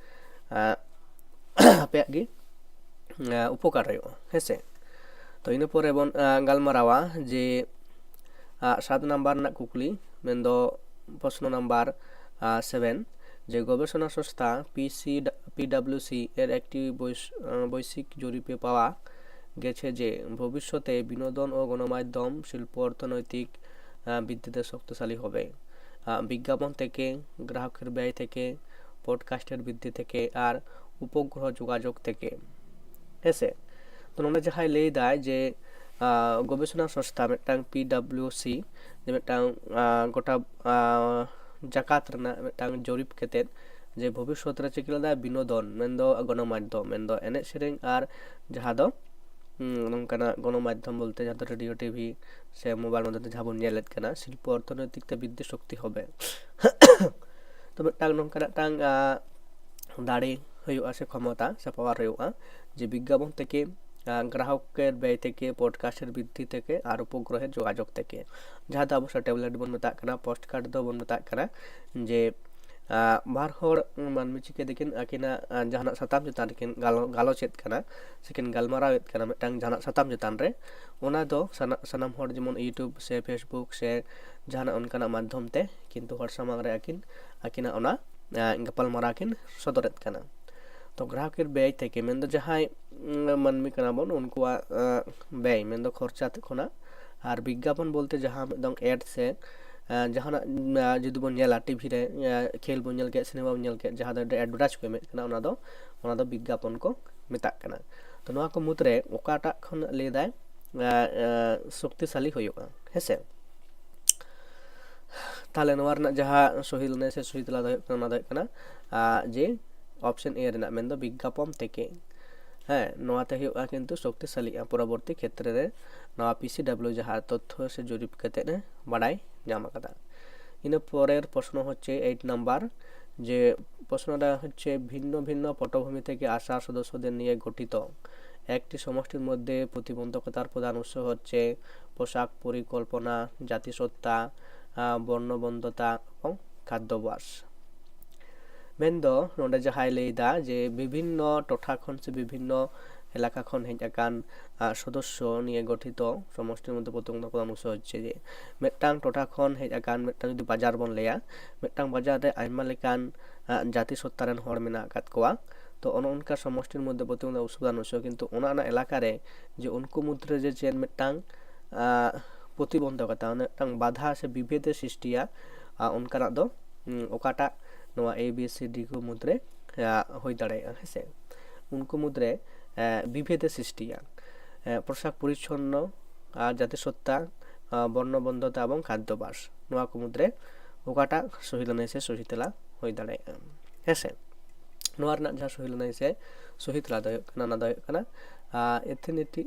ᱟᱸ, ᱟᱯᱮᱭᱟᱜ ᱜᱮ, ᱟᱸ, ᱩᱯᱚᱠᱟᱨ ᱦᱩᱭᱩᱜᱼᱟ, ᱦᱮᱸ ᱥᱮ᱾ ᱛᱚ ᱤᱱᱟᱹ ᱯᱚᱨᱮ ᱵᱚᱱ, ᱟᱸ, ᱜᱟᱞᱢᱟᱨᱟᱣᱟ ᱡᱮ, ᱟᱸ, ᱥᱟᱛ ᱱᱟᱢᱵᱟᱨ ᱨᱮᱱᱟᱜ ᱠᱩᱠᱞᱤ, ᱢᱮᱱᱫᱚ ᱯᱨᱚᱥᱱᱚ ᱱᱟᱢᱵᱟᱨ, ᱟᱸ, ᱥᱮᱵᱷᱮᱱ, ᱡᱮ ᱜᱚᱵᱮᱥᱚᱱᱟ ᱥᱚᱝᱥᱛᱷᱟ ᱯᱤ ᱥᱤ, ᱯᱤ ᱰᱟᱵᱞᱤᱭᱩ ᱥᱤ ᱮর একটি বৈশ-, আহ, বৈশ্বিক জরিপে পাওয়া গেছে যে ভবিষ্যতে বিনোদন ও গণমাধ্যম শিল্প অর্থনৈতিক, আহ, বৃদ্ধিতে শক্তিশালী হবে। আহ, বিজ্ঞাপন থেকে, গ্রাহকের ব্যয় থেকে, পডকাস্টের বৃদ্ধি থেকে আর উপগ্রহ যোগাযোগ থেকে। ᱦᱮᱸ ᱥᱮ? ᱛᱚ ᱱᱚᱰᱮ ᱡᱟᱦᱟᱸᱭ ᱞᱟᱹᱭ ᱫᱟᱭ ᱡᱮ, ᱟᱸ, ᱜᱚᱵᱮᱥᱚᱱᱟ ᱥᱚᱝᱥᱛᱷᱟ ᱢᱤᱫᱴᱟᱝ ᱯᱤ ᱰᱟᱵᱞᱤᱭᱩ ᱥᱤ ᱡᱮ ᱢᱤᱫᱴᱟᱝ, ᱟᱸ, ᱜᱚᱴᱟ, ᱟᱸ, ᱡᱟᱠᱟᱛ ᱨᱮᱱᱟᱜ ᱢᱤᱫᱴᱟᱝ ᱡᱚᱨᱤᱯ ᱠᱟᱛᱮᱫ ᱡᱮ ᱵᱷᱚᱵᱤᱥᱥᱚᱛ ᱨᱮ ᱪᱤᱠᱟᱹ ᱞᱮᱫᱟᱭ, ᱵᱤᱱᱳᱫᱚᱱ ᱢᱮᱱᱫᱚ ᱜᱚᱱᱚᱢᱟᱫᱽᱫᱷᱚᱢ ᱢᱮᱱᱫᱚ ᱮᱱᱮᱡ ᱥᱮᱨᱮᱧ ᱟᱨ ᱡᱟᱦᱟᱸ ᱫᱚ, ᱱᱚᱝᱠᱟᱱᱟᱜ ᱜᱚᱱᱚ ᱢᱟᱫᱽᱫᱷᱚᱢ ᱵᱚᱞᱛᱮ ᱡᱟᱦᱟᱸ ᱫᱚ ᱨᱮᱰᱤᱭᱳ, ᱴᱤᱵᱷᱤ ᱥᱮ ᱢᱳᱵᱟᱭᱤᱞ ᱢᱟᱫᱽᱫᱷᱚᱢ ᱛᱮ ᱡᱟᱦᱟᱸ ᱵᱚᱱ ᱧᱮᱞᱮᱫ ᱠᱟᱱᱟ, ᱥᱤᱞᱯᱚ ᱚᱨᱛᱷᱚᱱᱳᱭᱛᱤᱠ ᱛᱮ ᱵᱨᱤᱫᱽᱫᱷᱤ ᱥᱚᱠᱛᱤ ᱦᱚᱵᱮ᱾ ᱛᱚ ᱢᱤᱫᱴᱟᱝ ᱱᱚᱝᱠᱟᱱᱟᱜ ᱢᱤᱫᱴᱟᱝ ᱫᱟᱲᱮ ᱦᱩᱭᱩᱜᱼᱟ ᱥᱮ ᱠᱷᱚᱢᱚᱛᱟ ᱥᱮ ᱯᱟᱣᱟᱨ ᱦᱩᱭᱩᱜᱼᱟ, ᱡᱮ ᱵᱤᱜᱽᱜᱟᱯᱚᱱ ᱛᱷᱮᱠᱮ, ᱜᱨᱟᱦᱚᱠᱮᱨ ᱵᱮᱭ ᱛᱷᱮᱠᱮ, ᱯᱚᱰᱠᱟᱥᱴᱮᱨ ᱵᱨᱤᱫᱽᱫᱷᱤ ᱛᱷᱮᱠᱮ ᱟᱨ ᱩᱯᱚᱜᱨᱚᱦᱮᱨ ᱡᱳᱜᱟᱡᱳᱜᱽ ᱛᱷᱮᱠᱮ, ᱡᱟᱦᱟᱸ ᱫᱚ ᱟᱵᱚ ᱥᱮ ᱴᱮᱵᱞᱮᱴ ᱵᱚᱱ ᱢᱮᱛᱟᱜ ᱠᱟᱱᱟ, ᱯᱳᱰᱠᱟᱥᱴ ᱫᱚᱵᱚᱱ ᱢᱮᱛᱟᱜ ᱠᱟᱱᱟ, ᱡᱮ ᱵᱟᱨ ᱦᱚᱲ ᱢᱟᱹᱱᱢᱤ ᱪᱤᱠᱟᱹ ᱛᱮᱠᱤᱱ ᱟᱹᱠᱤᱱᱟᱜ ᱡᱟᱦᱟᱱᱟᱜ ᱥᱟᱛᱟᱢ ᱪᱮᱛᱟᱱ ᱨᱮᱠᱤᱱ ᱜᱟᱞᱚᱪᱮᱫ ᱠᱟᱱᱟ ᱥᱮᱠᱤᱱ ᱜᱟᱞᱢᱟᱨᱟᱣᱮᱫ ᱠᱟᱱᱟ ᱢᱤᱫᱴᱟᱝ ᱡᱟᱦᱟᱱᱟᱜ ᱥᱟᱛᱟᱢ ᱪᱮᱛᱟᱱ ᱨᱮ, ᱚᱱᱟ ᱫᱚ ᱥᱟᱱᱟᱢ ᱦᱚᱲ ᱡᱮᱢᱚᱱ ᱤᱭᱩᱴᱩᱵᱽ ᱥᱮ ᱯᱷᱮᱥᱵᱩᱠ ᱥᱮ ᱡᱟᱦᱟᱱᱟᱜ ᱚᱱᱠᱟᱱᱟᱜ ᱢᱟᱫᱽᱫᱷᱚᱢ ᱛᱮ ᱠᱤᱱᱛᱩ ᱦᱚᱲ ᱥᱟᱢᱟᱝ ᱨᱮ ᱟᱹᱠᱤᱱ ᱟᱹᱠᱤᱱᱟᱜ ᱚᱱᱟ ᱜᱟᱯᱟᱞᱢᱟᱨᱟᱣ ᱠᱤᱱ ᱥᱚᱫᱚᱨᱮᱫ ᱠᱟᱱᱟ᱾ ᱛᱚ ᱜᱨᱟᱦᱚᱠᱮᱨ ᱵᱮᱭ ᱛᱷᱮᱠᱮ ᱢᱮᱱᱫᱚ ᱡᱟᱦᱟᱸᱭ ᱢᱟᱹᱱᱢᱤ ᱠᱟᱱᱟ ᱵᱚᱱ ᱩᱱᱠᱩᱣᱟᱜ ᱵᱮᱭ ᱢᱮᱱᱫᱚ ᱠᱷᱚᱨᱪᱟ ᱠᱷᱚᱱᱟᱜ, ᱟᱨ ᱵᱤᱜᱽᱜᱟᱯᱚᱱ ᱵᱚᱞᱛᱮ ᱡᱟᱦᱟᱸ ᱢᱤᱫᱴᱟᱝ ᱮᱰ ᱥᱮ ᱡᱟᱦᱟᱱᱟᱜ ᱡᱩᱫᱤ ᱵᱚᱱ ᱧᱮᱞᱟ ᱴᱤᱵᱷᱤ ᱨᱮ, ᱠᱷᱮᱞ ᱵᱚᱱ ᱧᱮᱞ ᱠᱮᱫ, ᱥᱤᱱᱮᱢᱟ ᱵᱚᱱ ᱧᱮᱞ ᱠᱮᱫ, ᱡᱟᱦᱟᱸ ᱫᱚ ᱮᱰᱵᱷᱮᱴᱟᱭᱤᱡᱽ ᱠᱚ ᱮᱢᱮᱫ ᱠᱟᱱᱟ, ᱚᱱᱟ ᱫᱚ ᱚᱱᱟ ᱫᱚ ᱵᱤᱜᱽᱜᱟᱯᱚᱱ ᱠᱚ ᱢᱮᱛᱟᱜ ᱠᱟᱱᱟ᱾ ᱛᱚ ᱱᱚᱣᱟ ᱠᱚ ᱢᱩᱫᱽᱨᱮ ᱚᱠᱟᱴᱟᱜ ᱠᱷᱚᱱ ᱞᱟᱹᱭ ᱫᱟᱭ ᱥᱚᱠᱛᱤᱥᱟᱞᱤ ᱦᱩᱭᱩᱜᱼᱟ, ᱦᱮᱸᱥᱮ? ᱛᱟᱦᱚᱞᱮ ᱱᱚᱣᱟ ᱨᱮᱱᱟᱜ ᱡᱟᱦᱟᱸ ᱥᱚᱦᱤ ᱞᱟᱹᱱᱟᱹᱭ ᱥᱮ ᱥᱚᱦᱤ ᱛᱮᱞᱟ ᱫᱚ ᱦᱩᱭᱩᱜ ᱠᱟᱱᱟ, ᱚᱱᱟ ᱫᱚ ᱦᱩᱭᱩᱜ ᱠᱟᱱᱟ ᱡᱮ ᱚᱯᱥᱮᱱ ᱮ ᱨᱮᱱᱟᱜ, ᱢᱮᱱᱫᱚ ᱵᱤᱜᱽᱜᱟᱯᱚᱱ ᱛᱷᱮᱠᱮ᱾ ᱦᱮᱸ, ᱱᱚᱣᱟᱛᱮ ᱦᱩᱭᱩᱜᱼᱟ ᱠᱤᱱᱛᱩ ᱥᱚᱠᱛᱤᱥᱟᱞᱤᱜᱼᱟ ᱯᱚᱨᱚᱵᱚᱨᱛᱤ ᱠᱷᱮᱛᱨᱮ ᱨᱮ ᱱᱚᱣᱟ ᱯᱤ ᱥᱤ ᱰᱟᱵᱽᱞᱤᱭᱩ ᱡᱟᱦᱟᱸ ᱛᱚᱛᱛᱷᱚ ᱥᱮ ᱡᱚᱨᱤᱯ ᱠᱟᱛᱮᱫ ᱮ ᱵᱟᱰᱟᱭ ᱧᱟᱢ ᱟᱠᱟᱫᱟ᱾ ᱤᱱᱟᱹ ᱯᱚᱨᱮᱨ ᱯᱨᱚᱥᱱᱚ ᱦᱚᱪᱪᱷᱮ ᱮᱭᱤᱴ ᱱᱟᱢᱵᱟᱨ, ᱡᱮ ᱯᱨᱚᱥᱱᱚ ᱨᱮ ᱦᱚᱪᱪᱷᱮ ᱵᱷᱤᱱᱱᱚ ᱵᱷᱤᱱᱱᱚ ᱯᱚᱴᱚᱵᱷᱩᱢᱤ ᱛᱷᱮᱠᱮ ᱟᱥᱟ ᱥᱚᱫᱚᱥᱥᱚᱫᱮᱨ ᱱᱤᱭᱮ ᱜᱚᱴᱷᱤᱛᱚ ᱮᱠᱴᱤ ᱥᱚᱢᱚᱥᱴᱤᱨ ᱢᱚᱫᱽᱫᱷᱮ ᱯᱨᱚᱛᱤᱵᱚᱱᱫᱷᱚᱠᱚᱛᱟᱨ ᱯᱨᱚᱫᱷᱟᱱ ᱩᱛᱥᱚ ᱦᱚᱪᱪᱷᱮ ᱯᱳᱥᱟᱠ ᱯᱚᱨᱤᱠᱚᱞᱯᱚᱱᱟ, ᱡᱟᱛᱤᱥᱚᱛᱛᱟ, ᱵᱚᱨᱱᱚᱵᱚᱱᱫᱷᱚᱛᱟ ᱮᱵᱚᱝ ᱠᱷᱟᱫᱽᱭᱚᱵᱷᱟᱥ᱾ ᱢᱮᱱᱫᱚ ᱱᱚᱰᱮ ᱡᱟᱦᱟᱸᱭ ᱞᱟᱹᱭᱫᱟ ᱡᱮ ᱵᱤᱵᱷᱤᱱᱱᱚ ᱴᱚᱴᱷᱟ ᱠᱷᱚᱱ ᱥᱮ ᱵᱤᱵᱷᱤᱱᱱᱚ ᱮᱞᱟᱠᱟ ᱠᱷᱚᱱ ᱦᱮᱡ ᱟᱠᱟᱱ ᱥᱚᱫᱚᱥᱥᱚ ᱱᱤᱭᱮ ᱜᱚᱴᱷᱤᱛᱚ ᱥᱚᱢᱚᱥᱴᱤᱨ ᱢᱚᱫᱽᱫᱷᱮ ᱯᱨᱚᱛᱤᱵᱚᱱᱫᱷᱚᱠᱚᱛᱟ ᱩᱛᱥᱚ ᱦᱚᱪᱪᱷᱮ ᱡᱮ ᱢᱤᱫᱴᱟᱝ ᱴᱚᱴᱷᱟ ᱠᱷᱚᱱ ᱦᱮᱡ ᱟᱠᱟᱱ ᱢᱤᱫᱴᱟᱝ ᱡᱩᱫᱤ ᱵᱟᱡᱟᱨ ᱵᱚᱱ ᱞᱟᱹᱭᱟ, ᱢᱤᱫᱴᱟᱝ ᱵᱟᱡᱟᱨ ᱨᱮ ᱟᱭᱢᱟ ᱞᱮᱠᱟᱱ ᱡᱟᱹᱛᱤ ᱥᱚᱛᱛᱟ ᱨᱮᱱ ᱦᱚᱲ ᱢᱮᱱᱟᱜ ᱟᱠᱟᱫ ᱠᱚᱣᱟ᱾ ᱛᱚ ᱚᱱᱮ ᱚᱱᱠᱟ ᱥᱚᱢᱚᱥᱴᱤᱨ ᱢᱚᱫᱽᱫᱷᱮ ᱯᱨᱚᱛᱤᱵᱚᱱᱫᱷᱚ ᱩᱥᱩᱵᱤᱫᱷᱟ ᱱᱚᱥᱚ ᱠᱤᱱᱛᱩ ᱚᱱᱟ ᱚᱱᱟ ᱮᱞᱟᱠᱟ ᱨᱮ ᱡᱮ ᱩᱱᱠᱩ ᱢᱩᱫᱽᱨᱮ ᱡᱮ ᱪᱮᱫ ᱢᱤᱫᱴᱟᱝ ᱯᱨᱚᱛᱤᱵᱚᱱᱫᱷᱚᱠᱚᱛᱟ, ᱢᱤᱫᱴᱟᱝ ᱵᱟᱫᱷᱟ ᱥᱮ ᱵᱤᱵᱷᱮᱫ ᱮ ᱥᱨᱤᱥᱴᱤᱭᱟ, ᱚᱱᱠᱟᱱᱟᱜ ᱫᱚ ᱚᱠᱟᱴᱟᱜ ᱱᱚᱣᱟ ᱮ ᱵᱤ ᱥᱤ ᱰᱤ ᱠᱚ ᱢᱩᱫᱽᱨᱮ ᱦᱩᱭ ᱫᱟᱲᱮᱭᱟᱜᱼᱟ, ᱦᱮᱸᱥᱮ? ᱩᱱᱠᱩ ᱢᱩᱫᱽᱨᱮ ᱵᱤᱵᱷᱮᱫ ᱮ ᱥᱨᱤᱥᱴᱤᱭᱟ, ᱯᱳᱥᱟᱠ ᱯᱚᱨᱤᱪᱷᱚᱱᱱᱚ ᱟᱨ ᱡᱟᱹᱛᱤ ᱥᱚᱛᱛᱟ, ᱵᱚᱨᱱᱚᱵᱚᱱᱫᱷᱚᱛᱟ ᱮᱵᱚᱝ ᱠᱷᱟᱫᱽᱭᱚᱵᱷᱟᱥ, ᱱᱚᱣᱟ ᱠᱚ ᱢᱩᱫᱽᱨᱮ ᱚᱠᱟᱴᱟᱜ ᱥᱚᱦᱤ ᱞᱟᱹᱱᱟᱹᱭ ᱥᱮ ᱥᱚᱦᱤ ᱛᱮᱞᱟ ᱦᱩᱭ ᱫᱟᱲᱮᱭᱟᱜᱼᱟ, ᱦᱮᱸᱥᱮ? ᱱᱚᱣᱟ ᱨᱮᱱᱟᱜ ᱡᱟᱦᱟᱸ ᱥᱚᱦᱤ ᱞᱮᱱᱟᱭ ᱥᱮ ᱥᱚᱦᱤᱫ ᱞᱮᱱᱟ ᱫᱚ ᱦᱩᱭᱩᱜ ᱠᱟᱱᱟ, ᱚᱱᱟ ᱫᱚ ᱦᱩᱭᱩᱜ ᱠᱟᱱᱟ ᱮᱛᱷᱮᱱᱤᱴᱤ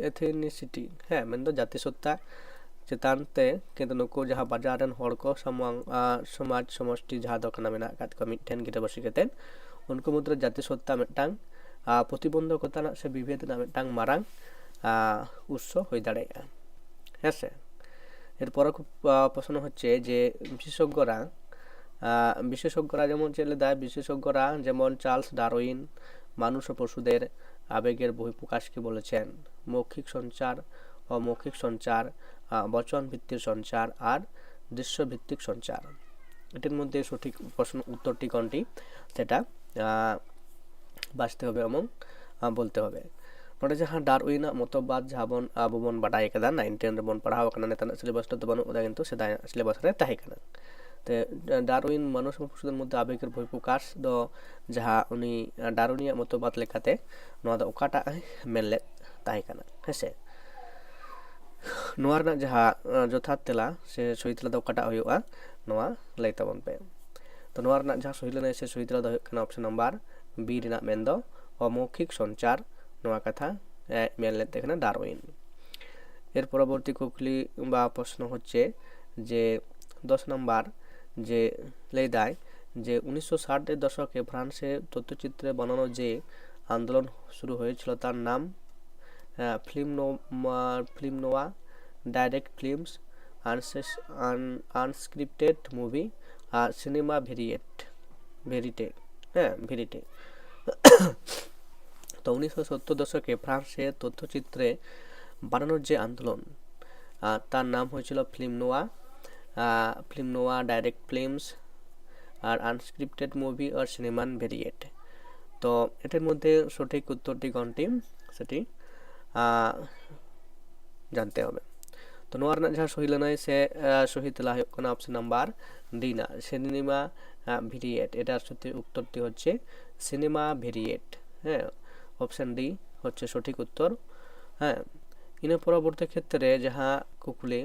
ᱮᱛᱷᱮᱱᱤᱥᱤᱴᱤ, ᱦᱮᱸ, ᱢᱮᱱᱫᱚ ᱡᱟᱹᱛᱤ ᱥᱚᱛᱛᱟ ᱪᱮᱛᱟᱱ ᱛᱮ᱾ ᱠᱤᱱᱛᱩ ᱱᱩᱠᱩ ᱡᱟᱦᱟᱸ ᱵᱟᱡᱟᱨ ᱨᱮᱱ ᱦᱚᱲ ᱠᱚ ᱥᱟᱢᱟᱝ, ᱟᱸ, ᱥᱚᱢᱟᱡᱽ ᱥᱚᱢᱚᱥᱴᱤ ᱡᱟᱦᱟᱸ ᱫᱚ ᱠᱟᱱᱟ, ᱢᱮᱱᱟᱜ ᱟᱠᱟᱫ ᱠᱚᱣᱟ ᱢᱤᱫᱴᱷᱮᱱ ᱜᱤᱨᱟᱹᱵᱟᱹᱥᱤ ᱠᱟᱛᱮᱫ, ᱩᱱᱠᱩ ᱢᱩᱫᱽᱨᱮ ᱡᱟᱹᱛᱤ ᱥᱚᱛᱛᱟ ᱢᱤᱫᱴᱟᱝ, ᱟᱸ, ᱯᱨᱚᱛᱤᱵᱚᱱᱫᱷᱚᱠᱚᱛᱟ ᱨᱮᱱᱟᱜ ᱥᱮ ᱵᱤᱵᱷᱮᱫ ᱨᱮᱱᱟᱜ ᱢᱤᱫᱴᱟᱝ ᱢᱟᱨᱟᱝ, ᱟᱸ, ᱩᱛᱥᱚ ᱦᱩᱭ ᱫᱟᱲᱮᱭᱟᱜᱼᱟ᱾ ᱦᱮᱸ ᱥᱮ? ᱮᱨᱯᱚᱨᱮ ᱠᱚ, ᱟᱸ, ᱯᱨᱚᱥᱱᱚ ᱦᱚᱪᱪᱷᱮ ᱡᱮ ᱵᱤᱥᱮᱥᱚᱜᱽᱜᱚᱨᱟ, ᱟᱸ, ᱵᱤᱥᱮᱥᱚᱜᱽᱜᱚᱨᱟ ᱡᱮᱢᱚᱱ ᱪᱮᱫ ᱞᱮᱫᱟᱭ? ᱵᱤᱥᱮᱥᱚᱜᱽᱜᱚᱨᱟ ᱡᱮᱢᱚᱱ ᱪᱟᱨᱞᱥ ᱰᱟᱨᱣᱤᱱ ᱢᱟᱱᱩᱥ ᱚ ᱯᱚᱥᱩᱫᱮᱨ ᱟᱵᱮᱜᱮᱨ ᱵᱚᱦᱤᱯᱨᱚᱠᱟᱥ ᱠᱤ ᱵᱚᱞᱮᱪᱷᱮᱱ, ᱢᱚᱣখিক সঞ্চার, অমৌখিক সঞ্চার, আ, বচন ভিত্তিক সঞ্চার আর দৃশ্য ভিত্তিক সঞ্চার। এটির মধ্যে সঠিক প্রশ্ন উত্তরটি কোনটি, সেটা, আ, বাছতে হবে এবং, আ, বলতে হবে। ᱱᱚᱰᱮ ᱡᱟᱦᱟᱸ ᱰᱟᱨᱣᱤᱱᱟᱜ ᱢᱚᱛᱚᱵᱟᱫ ᱡᱟᱦᱟᱸ ᱵᱚᱱ, ᱟᱵᱚ ᱵᱚᱱ ᱵᱟᱰᱟᱭ ᱠᱟᱫᱟ, ᱱᱟᱭᱤᱱ ᱴᱮᱱ ᱨᱮᱵᱚᱱ ᱯᱟᱲᱦᱟᱣ ᱟᱠᱟᱱᱟ, ᱱᱮᱛᱟᱨᱟᱜ ᱥᱤᱞᱮᱵᱟᱥ ᱨᱮᱫᱚ ᱵᱟᱹᱱᱩᱜ ᱠᱟᱫᱟ, ᱠᱤᱱᱛᱩ ᱥᱮᱫᱟᱭᱟᱜ ᱥᱤᱞᱮᱵᱟᱥ ᱨᱮ ᱛᱟᱦᱮᱸ ᱠᱟᱱᱟ᱾ ᱛᱮ, ᱰᱟᱨᱣᱤᱱ ᱢᱟᱱᱩᱥ ᱚ ᱯᱚᱥᱩᱫᱮᱨ ᱢᱚᱫᱽᱫᱷᱮ ᱟᱵᱮᱜᱮᱨ ᱵᱚᱦᱤᱯᱨᱚᱠᱟᱥ ᱫᱚ ᱡᱟᱦᱟᱸ ᱩᱱᱤ ᱰᱟᱨᱣᱤᱱᱤᱭᱟᱜ ᱢᱚᱛᱚᱵᱟᱫ ᱞᱮᱠᱟᱛᱮ ᱱᱚᱣᱟ ᱫᱚ ᱚᱠᱟᱴᱟᱜ ᱮ ᱢᱮᱱ ᱞᱮᱫ ᱛᱟᱦᱮᱸ ᱠᱟᱱᱟ, ᱦᱮᱸ ᱥᱮ? ᱱᱚᱣᱟ ᱨᱮᱱᱟᱜ ᱡᱟᱦᱟᱸ, ᱟᱸ, ᱡᱚᱛᱷᱟᱛ ᱛᱮᱞᱟ ᱥᱮ ᱥᱚᱦᱤ ᱛᱮᱞᱟ ᱫᱚ ᱚᱠᱟᱴᱟᱜ ᱦᱩᱭᱩᱜᱼᱟ, ᱱᱚᱣᱟ ᱞᱟᱹᱭ ᱛᱟᱵᱚᱱ ᱯᱮ᱾ ᱛᱚ, ᱱᱚᱣᱟ ᱨᱮᱱᱟᱜ ᱡᱟᱦᱟᱸ ᱥᱚᱦᱤ ᱞᱮᱱᱟᱭ ᱥᱮ ᱥᱚᱦᱤ ᱛᱮᱞᱟ ᱫᱚ ᱦᱩᱭᱩᱜ ᱠᱟᱱᱟ ᱚᱯᱥᱚᱱ ᱱᱟᱢᱵᱟᱨ ᱵᱤ ᱨᱮᱱᱟᱜ, ᱢᱮᱱᱫᱚ ᱚᱢᱚᱣখিক ᱥᱚᱧᱪᱟᱨ, ᱱᱚᱣᱟ ᱠᱟᱛᱷᱟ, ᱮ, ᱢᱮᱱ ᱞᱮᱫ ᱛᱟᱦᱮᱸ ᱠᱟᱱᱟ ᱰᱟᱨᱣᱤᱱ᱾ ᱮᱨ ᱯᱚᱨᱚᱵᱚᱨᱛᱤ ᱠᱩᱠᱞᱤ ᱵᱟ ᱯᱨᱚᱥᱱᱚ ᱦᱚᱪᱪᱷᱮ ᱡᱮ ᱫᱚᱥ ᱱᱟᱢᱵᱟᱨ, ᱡᱮ ᱞᱟᱹᱭᱫᱟᱭ ᱡᱮ ᱩᱱᱤᱥᱥᱚ ᱥᱟᱴ ᱮᱨ ᱫᱚᱥᱚᱠᱮ ᱯᱷᱨᱟᱱᱥᱮ ᱛᱚᱛᱛᱷᱚᱪᱤᱛᱨᱮ ᱵᱟᱱᱟᱱᱚ ᱡᱮ আন্দোলন শুরু হয়েছিল, তার নাম, আহ, ফিল্ম নো-, মা-, ফিল্ম নোয়া, ডাইরেক্ট ফিল্মস, আনসেস-, আন-, আনস্ক্রিপ্টেড মুভি আর সিনেমা ভেরিয়েট, ভেরিটে, হ্যাঁ, ভেরিটে। তো উনিশশো সত্তর দশকে ফ্রান্সে তথ্যচিত্রে বানানোর যে আন্দোলন, আহ, তার নাম হয়েছিল ফিল্ম নোয়া, আহ, ফিল্ম নোয়া, ডাইরেক্ট ফিল্মস আর আনস্ক্রিপ্টেড মুভি আর সিনেমান ভেরিয়েট। তো এটির মধ্যে সঠিক উত্তরটি কোনটি, সেটি, আহ, জানতে হবে। তো ᱱᱚᱣᱟ ᱨᱮᱱᱟᱜ ᱡᱟᱦᱟᱸ ᱥᱚᱦᱤ ᱞᱮᱱᱟᱭ ᱥᱮ, ᱟᱸ, ᱥᱚᱦᱤ ᱛᱮᱞᱟ ᱦᱩᱭᱩᱜ ᱠᱟᱱᱟ ᱚᱯᱥᱚᱱ ᱱᱟᱢᱵᱟᱨ ᱰᱤ ᱨᱮᱱᱟᱜ, ᱥᱤᱱᱮᱢᱟ, ᱟᱸ, ᱵᱷᱮᱨᱤᱭᱮᱴ᱾ ᱮᱴᱟᱜ ᱥᱚᱴᱷᱤᱠ ᱩᱛᱛᱚᱨ ᱴᱤ ᱦᱚᱪᱪᱷᱮ ᱥᱤᱱᱮᱢᱟ ᱵᱷᱮᱨᱤᱭᱮᱴ᱾ ᱦᱮᱸ, ᱚᱯᱥᱚᱱ ᱰᱤ ᱦᱚᱪᱪᱷᱮ ᱥᱚᱴᱷᱤᱠ ᱩᱛᱛᱚᱨ᱾ ᱦᱮᱸ, ᱤᱱᱟᱹ ᱯᱚᱨᱚᱵᱚᱨᱛᱤ ᱠᱷᱮᱛᱨᱮ ᱡᱟᱦᱟᱸ ᱠᱩᱠᱞᱤ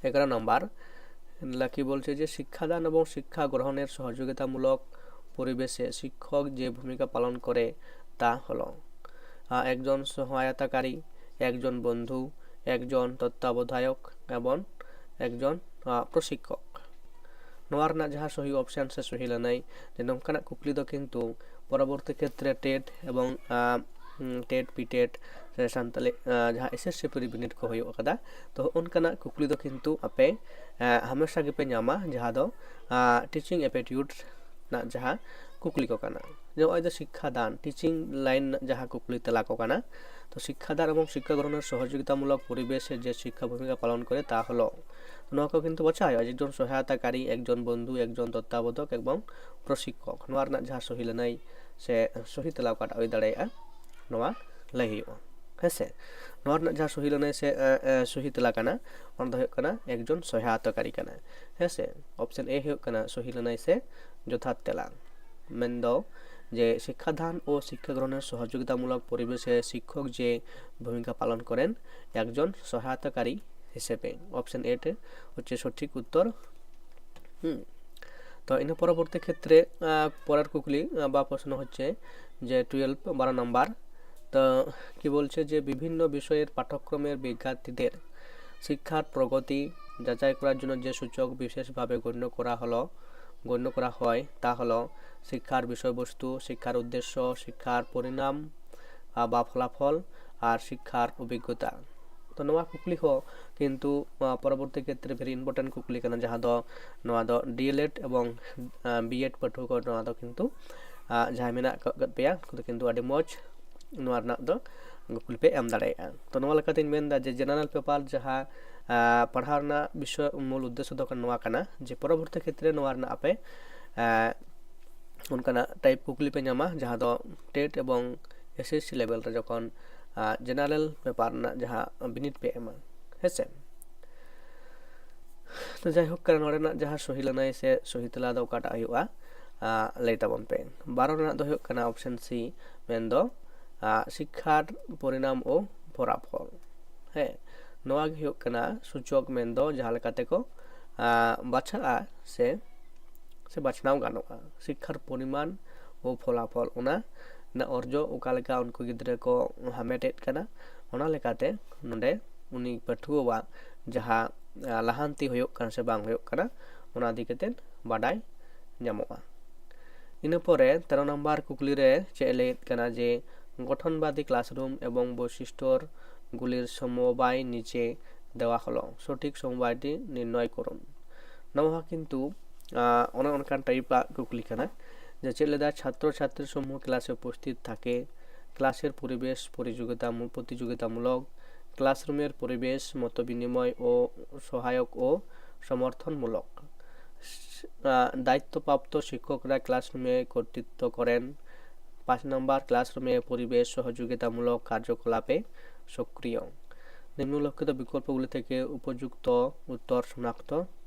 ᱮᱜᱟᱨᱚ ᱱᱟᱢᱵᱟᱨ, লাকি বলছে যে শিক্ষাদান এবং শিক্ষা গ্রহণের সহযোগিতামূলক পরিবেশে শিক্ষক যে ভূমিকা পালন করে তা হলো, আহ, একজন সহায়তাকারী, একজন বন্ধু, একজন তত্ত্বাবধায়ক এবং একজন, ᱟᱜ, ᱯᱨᱚᱥᱤᱠᱠᱷᱚᱠ᱾ ᱱᱚᱣᱟ ᱨᱮᱱᱟᱜ ᱡᱟᱦᱟᱸ ᱥᱚᱦᱤ ᱚᱯᱥᱮᱱ ᱥᱮ ᱥᱚᱦᱤ ᱞᱟᱹᱱᱟᱹᱭ, ᱡᱮ ᱱᱚᱝᱠᱟᱱᱟᱜ ᱠᱩᱠᱞᱤ ᱫᱚ ᱠᱤᱱᱛᱩ ᱯᱚᱨᱚᱵᱚᱨᱛᱤ ᱠᱷᱮᱛᱨᱮ ᱴᱮᱴ ᱮᱵᱚᱝ, ᱟᱜ, ᱦᱩᱸ, ᱴᱮᱴ, ᱯᱤᱴᱮᱴ ᱥᱮ ᱥᱟᱱᱛᱟᱞᱤ, ᱟᱜ, ᱡᱟᱦᱟᱸ ᱮᱥᱮᱥᱥᱤ ᱯᱨᱤ ᱵᱤᱱᱤᱰ ᱠᱚ ᱦᱩᱭᱩᱜ ᱟᱠᱟᱫᱟ, ᱛᱚ ᱚᱱᱠᱟᱱᱟᱜ ᱠᱩᱠᱞᱤ ᱫᱚ ᱠᱤᱱᱛᱩ ᱟᱯᱮ, ᱟᱜ, ᱦᱟᱢᱮᱥᱟ ᱜᱮᱯᱮ ᱧᱟᱢᱟ, ᱡᱟᱦᱟᱸ ᱫᱚ, ᱟᱜ, ᱴᱤᱪᱤᱝ ᱮᱯᱴᱤᱴᱤᱭᱩᱰ ᱨᱮᱱᱟᱜ ᱡᱟᱦᱟᱸ ᱠᱩᱠᱞᱤ ᱠᱚ ᱠᱟᱱᱟ᱾ ᱡᱮ ᱱᱚᱜᱼᱚᱭ ᱫᱚ ᱥᱤᱠᱠᱷᱟ ᱫᱟᱱ, ᱴᱤᱪᱤᱝ ᱞᱟᱭᱤᱱ ᱨᱮᱱᱟᱜ ᱡᱟᱦᱟᱸ ᱠᱩᱠᱞᱤ ᱛᱮᱞᱟ ᱠᱚ ᱠᱟᱱᱟ, ᱛᱚ ᱥᱤᱠᱠᱷᱟ ᱫᱟᱱ ᱮᱵᱚᱝ ᱥᱤᱠᱠᱷᱟ ᱜᱨᱚᱦᱚᱱᱮᱨ ᱥᱚᱦᱚᱡᱳᱜᱤᱛᱟᱢᱩᱞᱚᱠ ᱯᱚᱨᱤᱵᱮᱥ ᱥᱮ ᱡᱮ ᱥᱤᱠᱠᱷᱟ ᱵᱷᱩᱢᱤᱠᱟ ᱯᱟᱞᱚᱱ ᱠᱚᱨᱮ ᱛᱟ ᱦᱚᱞᱚ, ᱱᱚᱣᱟ ᱠᱚ ᱠᱤᱱᱛᱩ ᱵᱟᱪᱷᱟᱣ ᱦᱩᱭᱩᱜᱼᱟ, ᱮᱠᱡᱚᱱ ᱥᱚᱦᱟᱭᱚᱛᱟᱠᱟᱨᱤ, ᱮᱠᱡᱚᱱ ᱵᱚᱱᱫᱷᱩ, ᱮᱠᱡᱚᱱ ᱛᱚᱛᱛᱟᱵᱚᱫᱷᱚᱠ ᱮᱵᱚᱝ ᱯᱨᱚᱥᱤᱠᱠᱷᱚᱠ᱾ ᱱᱚᱣᱟ ᱨᱮᱱᱟᱜ ᱡᱟᱦᱟᱸ ᱥᱚᱦᱤ ᱞᱟᱹᱱᱟᱹᱭ ᱥᱮ ᱥᱚᱦᱤ ᱛᱮᱞᱟ ᱚᱠᱟᱴᱟᱜ ᱦᱩᱭ ᱫᱟᱲᱮᱭᱟᱜᱼᱟ, ᱱᱚᱣᱟ ᱞᱟᱹᱭ ᱦᱩᱭᱩᱜᱼᱟ᱾ ᱦᱮᱸ ᱥᱮ, ᱱᱚᱣᱟ ᱨᱮᱱᱟᱜ ᱡᱟᱦᱟᱸ ᱥᱚᱦᱤ ᱞᱟᱹᱱᱟᱹᱭ ᱥᱮ, ᱮ, ᱮ, ᱥᱚᱦᱤ ᱛᱮᱞᱟ ᱠᱟᱱᱟ, ᱚᱱᱟ ᱫᱚ ᱦᱩᱭᱩᱜ ᱠᱟᱱᱟ ᱮᱠᱡᱚᱱ ᱥᱚᱦᱟᱭᱚᱛᱟᱠᱟᱨᱤ ᱠᱟᱱᱟ᱾ ᱦᱮᱸ ᱥᱮ, ᱚᱯᱥᱮᱱ ᱮ ᱦᱩᱭᱩᱜ ᱠᱟᱱᱟ ᱥᱚᱦᱤ ᱞᱟᱹᱱᱟᱹᱭ ᱥᱮ ᱡᱚᱛᱷᱟᱛ ᱛᱮᱞᱟ᱾ ᱢᱮᱱᱫᱚ ᱡᱮ ᱥᱤᱠᱠᱷᱟ ᱫᱟᱱ ᱳ ᱥᱤᱠᱠᱷᱟ ᱜᱨᱚᱦᱚᱱᱮᱨ ᱥᱚᱦᱚᱡᱳᱜᱤᱛᱟᱢᱩᱞᱚᱠ ᱯᱚᱨᱤᱵᱮᱥᱮ ᱥᱤᱠᱠᱷᱚᱠ ᱡᱮ ᱵᱷᱩᱢᱤᱠᱟ ᱯᱟᱞᱚᱱ ᱠᱚᱨᱮᱱ ᱮᱠᱡᱚᱱ ᱥᱚᱦᱟᱭᱚᱛᱟᱠᱟᱨᱤ ᱦᱤᱥᱮᱵᱮ, ᱚᱯᱥᱮᱱ ᱮ ᱴᱮ ᱦᱚᱪᱪᱷᱮ ᱥᱚᱴᱷᱤᱠ ᱩᱛᱛᱚᱨ᱾ ᱦᱩᱸ᱾ ᱛᱚ ᱤᱱᱟᱹ ᱯᱚᱨᱚᱵᱚᱨᱛᱤ ᱠᱷᱮᱛᱨᱮ, ᱟᱸ, ᱯᱚᱨᱮᱨ ᱠᱩᱠᱞᱤ, ᱟᱸ, ᱵᱟ ᱯᱨᱚᱥᱱᱚ ᱦᱚᱪᱪᱷᱮ ᱡᱮ ᱴᱩᱭᱮᱞᱵᱷ, ᱵᱟᱨᱚ ᱱᱟᱢᱵᱟᱨ᱾ ᱛᱚ ᱠᱤ ᱵᱚᱞᱪᱷᱮ ᱡᱮ ᱵᱤᱵᱷᱤᱱᱱᱚ ᱵᱤᱥᱚᱭᱮᱨ ᱯᱟᱴᱷᱚᱠᱨᱚᱢᱮᱨ ᱵᱤᱫᱽᱫᱟᱨᱛᱷᱤᱫᱮᱨ ᱥᱤᱠᱠᱷᱟᱨ ᱯᱨᱚᱜᱚᱛᱤ ᱡᱟᱪᱟᱭ ᱠᱚᱨᱟᱨ ᱡᱚᱱᱱᱚ ᱡᱮ ᱥᱩᱪᱚᱠ ᱵᱤᱥᱮᱥ ᱵᱷᱟᱵᱮ ᱜᱚᱱᱱᱚ ᱠᱚᱨᱟ ᱦᱚᱞᱚ, ᱜᱚᱱᱱᱚ ᱠᱚᱨᱟ ᱦᱚᱭ, ᱛᱟ ᱦᱚᱞᱚ ᱥᱤᱠᱠᱷᱟᱨ ᱵᱤᱥᱚᱭ ᱵᱚᱥᱛᱩ, ᱥᱤᱠᱠᱷᱟᱨ ᱩᱫᱽᱫᱮᱥᱥᱚ, ᱥᱤᱠᱠᱷᱟᱨ ᱯᱚᱨᱤᱱᱟᱢ, ᱟ, ᱵᱟ ᱯᱷᱚᱞᱟᱯᱷᱚᱞ ᱟᱨ ᱥᱤᱠᱠᱷᱟᱨ ᱚᱵᱷᱤᱜᱽᱜᱚᱛᱟ᱾ ᱛᱚ ᱱᱚᱣᱟ ᱠᱩᱠᱞᱤ ᱦᱚᱸ ᱠᱤᱱᱛᱩ, ᱟ, ᱯᱚᱨᱚᱵᱚᱨᱛᱤ ᱠᱷᱮᱛᱨᱮ very important ᱠᱩᱠᱞᱤ ᱠᱟᱱᱟ, ᱡᱟᱦᱟᱸ ᱫᱚ ᱱᱚᱣᱟ ᱫᱚ ᱰᱤ ᱮᱞ ᱮᱰ ᱮᱵᱚᱝ, ᱟ, ᱵᱤ ᱮᱰ ᱯᱟᱹᱴᱷᱩᱣᱟᱹ ᱠᱚ ᱱᱚᱣᱟ ᱫᱚ ᱠᱤᱱᱛᱩ, ᱟ, ᱡᱟᱦᱟᱸᱭ ᱢᱮᱱᱟᱜ ᱟᱠᱟᱫ ᱯᱮᱭᱟ, ᱩᱱᱠᱩ ᱫᱚ ᱠᱤᱱᱛᱩ ᱟᱹᱰᱤ ᱢᱚᱡᱽ ᱱᱚᱣᱟ ᱨᱮᱱᱟᱜ ᱫᱚ ᱠᱩᱠᱞᱤ ᱯᱮ ᱮᱢ ᱫᱟᱲᱮᱭᱟᱜᱼᱟ᱾ ᱛᱚ ᱱᱚᱣᱟ ᱞᱮᱠᱟᱛᱤᱧ ᱢᱮᱱᱫᱟ ᱡᱮ ᱡᱮᱱᱟᱨᱮᱞ ᱯᱮᱯᱟᱨ ᱡᱟᱦᱟᱸ, ᱟ, ᱯᱟᱲᱦᱟᱣ ᱨᱮᱱᱟᱜ ᱵᱤᱥᱚᱭ, ᱢᱩᱞ ᱩᱫᱽᱫᱮᱥᱥᱚ ᱫᱚ ᱱᱚᱣᱟ ᱠᱟᱱᱟ ᱡᱮ ᱯᱚᱨᱚᱵᱚᱨᱛᱤ ᱠᱷᱮᱛᱨᱮ ᱱᱚᱣᱟ ᱨᱮᱱᱟᱜ ᱟᱯᱮ, ᱟ, ᱚᱱᱠᱟᱱᱟᱜ ᱴᱟᱭᱤᱯ ᱠᱩᱠᱞᱤ ᱯᱮ ᱧᱟᱢᱟ, ᱡᱟᱦᱟᱸ ᱫᱚ ᱴᱮᱴ ᱮᱵᱚᱝ ᱮᱥ ᱮᱥ ᱥᱤ ᱞᱮᱵᱮᱞ ᱨᱮ ᱡᱚᱠᱷᱚᱱ, ᱟ, ᱡᱮᱱᱟᱨᱮᱞ ᱯᱮᱯᱟᱨ ᱨᱮᱱᱟᱜ ᱡᱟᱦᱟᱸ ᱵᱤᱱᱤᱰ ᱯᱮ ᱮᱢᱟ, ᱦᱮᱸ ᱥᱮ᱾ ᱛᱚ ᱡᱟᱭᱦᱳᱠ, ᱠᱟᱱᱟ ᱱᱚᱰᱮᱱᱟᱜ ᱡᱟᱦᱟᱸ ᱥᱚᱦᱤ ᱞᱟᱹᱱᱟᱹᱭ ᱥᱮ ᱥᱚᱦᱤ ᱛᱮᱞᱟ ᱫᱚ ᱚᱠᱟᱴᱟᱜ ᱦᱩᱭᱩᱜᱼᱟ, ᱟ, ᱞᱟᱹᱭ ᱛᱟᱵᱚᱱ ᱯᱮ᱾ ᱵᱟᱨᱚ ᱨᱮᱱᱟᱜ ᱫᱚ ᱦᱩᱭᱩᱜ ᱠᱟᱱᱟ ᱚᱯᱥᱮᱱ ᱥᱤ, ᱢᱮᱱᱫᱚ, ᱟ, ᱥᱤᱠᱠᱷᱟᱨ ᱯᱚᱨᱤᱱᱟᱢ ᱳ ᱯᱷᱚᱞᱟᱯᱷᱚᱞ᱾ ᱦᱮᱸ, ᱱᱚᱣᱟ ᱜᱮ ᱦᱩᱭᱩᱜ ᱠᱟᱱᱟ ᱥᱩᱪᱚᱠ, ᱢᱮᱱᱫᱚ ᱡᱟᱦᱟᱸ ᱞᱮᱠᱟ ᱛᱮᱠᱚ, ᱟᱸ, ᱵᱟᱪᱷᱟᱜᱼᱟ ᱥᱮ, ᱥᱮ ᱵᱟᱪᱷᱱᱟᱣ ᱜᱟᱱᱚᱜᱼᱟ᱾ ᱥᱤᱠᱠᱷᱟᱨ ᱯᱚᱨᱤᱢᱟᱱ ᱳ ᱯᱷᱚᱞᱟᱯᱷᱚᱞ, ᱚᱱᱟ ᱨᱮᱱᱟᱜ ᱚᱨᱡᱚ ᱚᱠᱟ ᱞᱮᱠᱟ ᱩᱱᱠᱩ ᱜᱤᱫᱽᱨᱟᱹ ᱠᱚ ᱦᱟᱢᱮᱴᱮᱫ ᱠᱟᱱᱟ, ᱚᱱᱟ ᱞᱮᱠᱟᱛᱮ ᱱᱚᱰᱮ ᱩᱱᱤ ᱯᱟᱹᱴᱷᱩᱣᱟᱹᱣᱟᱜ ᱡᱟᱦᱟᱸ, ᱟᱸ, ᱞᱟᱦᱟᱱᱛᱤ ᱦᱩᱭᱩᱜ ᱠᱟᱱᱟ ᱥᱮ ᱵᱟᱝ ᱦᱩᱭᱩᱜ ᱠᱟᱱᱟ, ᱚᱱᱟ ᱤᱫᱤ ᱠᱟᱛᱮ ᱵᱟᱰᱟᱭ ᱧᱟᱢᱚᱜᱼᱟ᱾ ᱤᱱᱟᱹ ᱯᱚᱨᱮ ᱛᱮᱨᱚ ᱱᱟᱢᱵᱟᱨ ᱠᱩᱠᱞᱤ ᱨᱮ ᱪᱮᱫ ᱮ ᱞᱟᱹᱭᱮᱫ ᱠᱟᱱᱟ ᱡᱮ ᱜᱚᱴᱷᱚᱱᱵᱟᱫᱤ classroom ᱮᱵᱚᱝ ᱵᱳᱭᱥᱤᱥᱴᱚᱨ ᱜᱩᱞᱤᱨ ᱥᱚᱢᱚᱵᱟᱭ ᱱᱤᱪᱮ ᱫᱮᱣᱟ ᱦᱚᱞᱚ, ᱥᱚᱴᱷᱤᱠ ᱥᱚᱢᱚᱵᱟᱭᱴᱤ ᱱᱤᱨᱱᱚᱭ ᱠᱚᱨᱩᱱ᱾ ᱱᱚᱣᱟ ᱦᱚᱸ ᱠᱤᱱᱛᱩ, ᱟᱸ, ᱚᱱᱮ ᱚᱱᱠᱟᱱ type ᱟᱜ ᱠᱩᱠᱞᱤ ᱠᱟᱱᱟ ᱡᱮ ᱪᱮᱫ ᱞᱮᱫᱟ, ᱪᱷᱟᱛᱨᱚ ᱪᱷᱟᱛᱨᱤ ᱥᱚᱢᱩᱦ class ᱮ ᱩᱯᱚᱥᱛᱷᱤᱛ ᱛᱷᱟᱠᱮ, class ᱮᱨ ᱯᱚᱨᱤᱵᱮᱥ ᱯᱨᱚᱛᱤᱡᱳᱜᱤᱛᱟ ᱢᱩ-, ᱯᱨᱚᱛᱤᱡᱳᱜᱤᱛᱟᱢᱩᱞᱚᱠ, classroom ᱮর পরিবেশ মত বিনিময় ও সহায়ক ও সমর্থনমূলক। আহ, দায়িত্বপ্রাপ্ত শিক্ষকরা classroom এ কর্তৃত্ব করেন। পাঁচ নম্বর, classroom এ পরিবেশ সহযোগিতামূলক কার্যকলাপে সক্রিয়। নিম্নলিখিত বিকল্পগুলি থেকে উপযুক্ত উত্তর শনাক্ত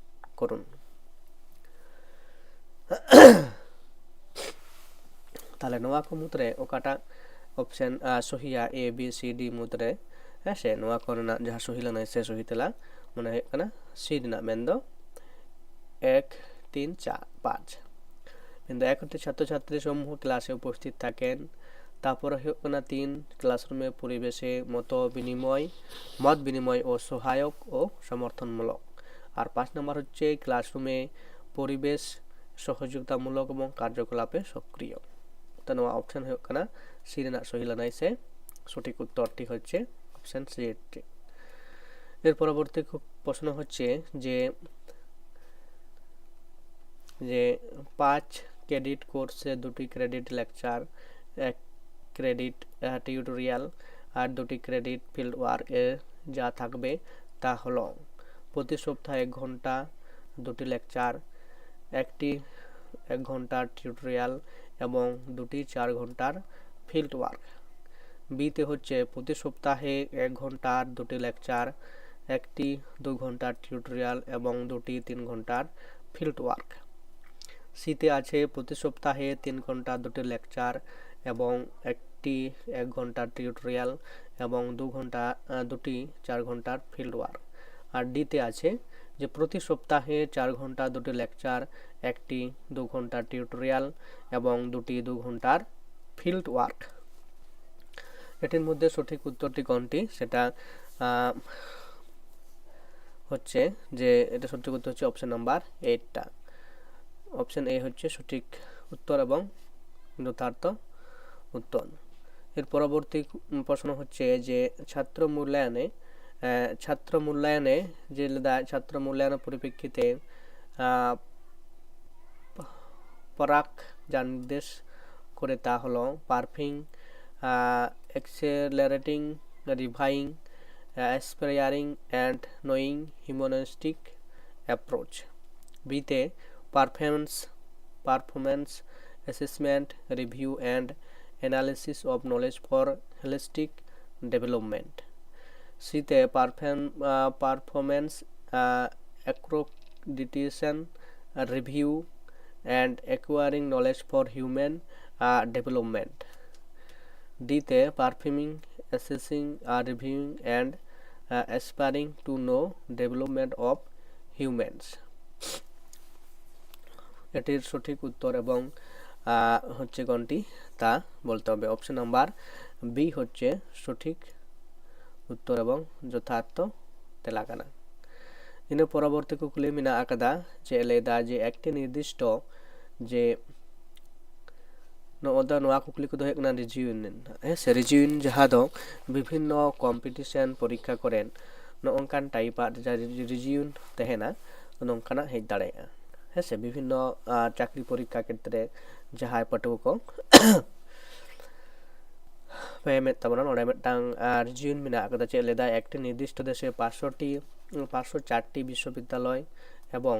করুন। ᱛᱟᱦᱞᱮ ᱱᱚᱣᱟ ᱠᱚ ᱢᱩᱫᱽᱨᱮ ᱚᱠᱟᱴᱟᱜ option, ᱟ, ᱥᱚᱦᱤᱭᱟ A, B, C, D ᱢᱩᱫᱽᱨᱮ, ᱦᱮᱸ ᱥᱮ, ᱱᱚᱣᱟ ᱠᱚᱨᱮᱱᱟᱜ ᱡᱟᱦᱟᱸ ᱥᱚᱦᱤ ᱞᱟᱹᱱᱟᱹᱭ ᱥᱮ ᱥᱚᱦᱤ ᱛᱮᱞᱟ ᱢᱚᱱᱮ ᱦᱩᱭᱩᱜ ᱠᱟᱱᱟ C ᱨᱮᱱᱟᱜ, ᱢᱮᱱᱫᱚ ᱮᱠ, ᱛᱤᱱ, ᱪᱟᱨ, ᱯᱟᱸᱪ᱾ ᱢᱮᱱᱫᱚ ᱮᱠ ᱦᱚᱛᱮ ᱪᱷᱟᱛᱨᱚ ᱪᱷᱟᱛᱨᱤ ᱥᱚᱢᱩᱦ class ᱮ উপস্থিত থাকেন, ᱛᱟᱯᱚᱨᱮ ᱦᱩᱭᱩᱜ ᱠᱟᱱᱟ ᱛᱤᱱ, classroom ᱮ ᱯᱚᱨᱤᱵᱮᱥᱮ ᱢᱚᱛᱚ ᱵᱤᱱᱤᱢᱚᱭ, ᱢᱚᱛ ᱵᱤᱱᱤᱢᱚᱭ ᱳ ᱥᱚᱦᱟᱭᱚᱠ ᱳ ᱥᱚᱢᱚᱨᱛᱷᱚᱱ ᱢᱩᱞᱚᱠ᱾ ᱟᱨ ᱯᱟᱸᱪ ᱱᱟᱢᱵᱟᱨ ᱦᱚᱪᱪᱷᱮ classroom ᱮ ᱯᱚᱨᱤᱵᱮᱥ ᱥᱚᱦᱚᱡᱳᱜᱤᱛᱟᱢᱩᱞᱚᱠ ᱮᱵᱚᱝ ᱠᱟᱨᱡᱚᱠᱚᱞᱟᱯᱮ ᱥᱚᱠᱨᱤᱭᱚ᱾ ᱛᱚ ᱱᱚᱣᱟ option ᱦᱩᱭᱩᱜ ᱠᱟᱱᱟ C ᱨᱮᱱᱟᱜ ᱥᱚᱦᱤ ᱞᱟᱹᱱᱟᱹᱭ ᱥᱮ ᱥᱚᱴᱷᱤᱠ ᱩᱛᱛᱚᱨ ᱴᱤ ᱦᱚᱪᱪᱷᱮ option C ᱴᱤ। এর পরবর্তী কু-, প্রশ্ন হচ্ছে যে, যে পাঁচ credit course এ দুটি credit lecture, এক credit, আহ, tutorial আর দুটি credit field work এ যা থাকবে তা হলো প্রতি সপ্তাহে এক ঘন্টা দুটি lecture, একটি এক ঘন্টার tutorial এবং দুটি চার ঘন্টার field work। বিতে হচ্ছে প্রতি সপ্তাহে এক ঘন্টার দুটি lecture, একটি দু ঘন্টার tutorial এবং দুটি তিন ঘন্টার field work। সিতে আছে প্রতি সপ্তাহে তিন ঘন্টা দুটি lecture এবং একটি এক ঘন্টার tutorial এবং দু ঘন্টা, আহ, দুটি চার ঘন্টার field work। আর ডিতে আছে যে প্রতি সপ্তাহে চার ঘন্টা দুটি লেকচার, একটি দু ঘন্টার টিউটোরিয়াল এবং দুটি দু ঘন্টার ফিল্ড ওয়ার্ক। এটির মধ্যে সঠিক উত্তরটি কোনটি, সেটা আহ, হচ্ছে যে এটা সঠিক উত্তর হচ্ছে অপশন নাম্বার এইটটা। অপশন এ হচ্ছে সঠিক উত্তর এবং যথার্থ উত্তর। এর পরবর্তী প্রশ্ন হচ্ছে যে ছাত্র মূল্যায়নে আহ, ছাত্র মূল্যায়নে ᱪᱮᱫ ᱞᱮᱫᱟ ᱪᱷᱟᱛᱨᱚ ᱢᱩᱞᱞᱟᱭᱚᱱ ᱯᱚᱨᱤᱯᱨᱮᱠᱠᱷᱤᱛᱮ ᱯᱨᱟᱠ ᱡᱟ ᱱᱤᱨᱫᱮᱥ ᱠᱚᱨᱮ ᱛᱟ ᱦᱚᱞᱚ ᱯᱟᱨᱯᱷᱤᱝ accelerating, reviewing, aspiring and knowing humanistic approach. বিতে performance performance assessment, review and analysis of knowledge for holistic development. সিতে performance accreditation, review and acquiring knowledge for human development. ডিতে performing, assessing, reviewing and aspiring to know development of humans. এটির সঠিক উত্তর এবং হচ্ছে কোনটি তা বলতে হবে। অপশন নাম্বার বি হচ্ছে সঠিক উত্তর এবং যথার্থ ᱛᱮᱞᱟ ᱠᱟᱱᱟ᱾ ᱤᱱᱟᱹ ᱯᱚᱨᱚᱵᱚᱨᱛᱤ ᱠᱩᱠᱞᱤ ᱢᱮᱱᱟᱜ ᱟᱠᱟᱫᱟ ᱪᱮᱫ ᱞᱟᱹᱭᱫᱟ ᱡᱮ ᱮᱠᱴᱤ ᱱᱤᱨᱫᱤᱥᱴᱚ ᱡᱮ ᱱᱚᱜᱼᱚ ᱫᱚ ᱱᱚᱣᱟ ᱠᱩᱠᱞᱤ ᱠᱚᱫᱚ ᱦᱩᱭᱩᱜ ᱠᱟᱱᱟ ᱨᱤᱡᱤᱭᱩᱱ, ᱦᱮᱸ ᱥᱮ, ᱨᱤᱡᱤᱭᱩᱱ ᱡᱟᱦᱟᱸ ᱫᱚ ᱵᱤᱵᱷᱤᱱᱱᱚ ᱠᱚᱢᱯᱤᱴᱤᱥᱮᱱ ᱯᱚᱨᱤᱠᱠᱷᱟ ᱠᱚᱨᱮ ᱱᱚᱜᱼᱚ ᱱᱚᱝᱠᱟᱱ ᱴᱟᱭᱤᱯᱟᱜ ᱨᱤᱡᱤᱭᱩᱱ ᱛᱟᱦᱮᱱᱟ, ᱱᱚᱝᱠᱟᱱᱟᱜ ᱦᱮᱡ ᱫᱟᱲᱮᱭᱟᱜᱼᱟ, ᱦᱮᱸ ᱥᱮ, ᱵᱤᱵᱷᱤᱱᱱᱚ ᱪᱟᱠᱨᱤ ᱯᱚᱨᱤᱠᱠᱷᱟ ᱠᱷᱮᱛᱨᱮ ᱡᱟᱦᱟᱸᱭ ᱯᱟᱹᱴᱷᱩᱣᱟᱹ ᱠᱚ ᱯᱮ ᱮᱢᱮᱫ ᱛᱟᱵᱚᱱᱟ᱾ ᱱᱚᱰᱮ ᱢᱤᱫᱴᱟᱝ ᱨᱤᱡᱤᱭᱩᱱ ᱢᱮᱱᱟᱜ ᱟᱠᱟᱫᱟ ᱪᱮᱫ ᱞᱟᱹᱭᱫᱟ ᱮᱠᱴᱤ ᱱᱤᱨᱫᱤᱥᱴᱚ ᱫᱮᱥᱮ ᱯᱟᱸᱪᱥᱚ ᱴᱤ ᱯᱟᱸᱪᱥᱚ ᱪᱟᱨ ᱴᱤ ᱵᱤᱥᱥᱚᱵᱤᱫᱽᱫᱟᱞᱚᱭ এবং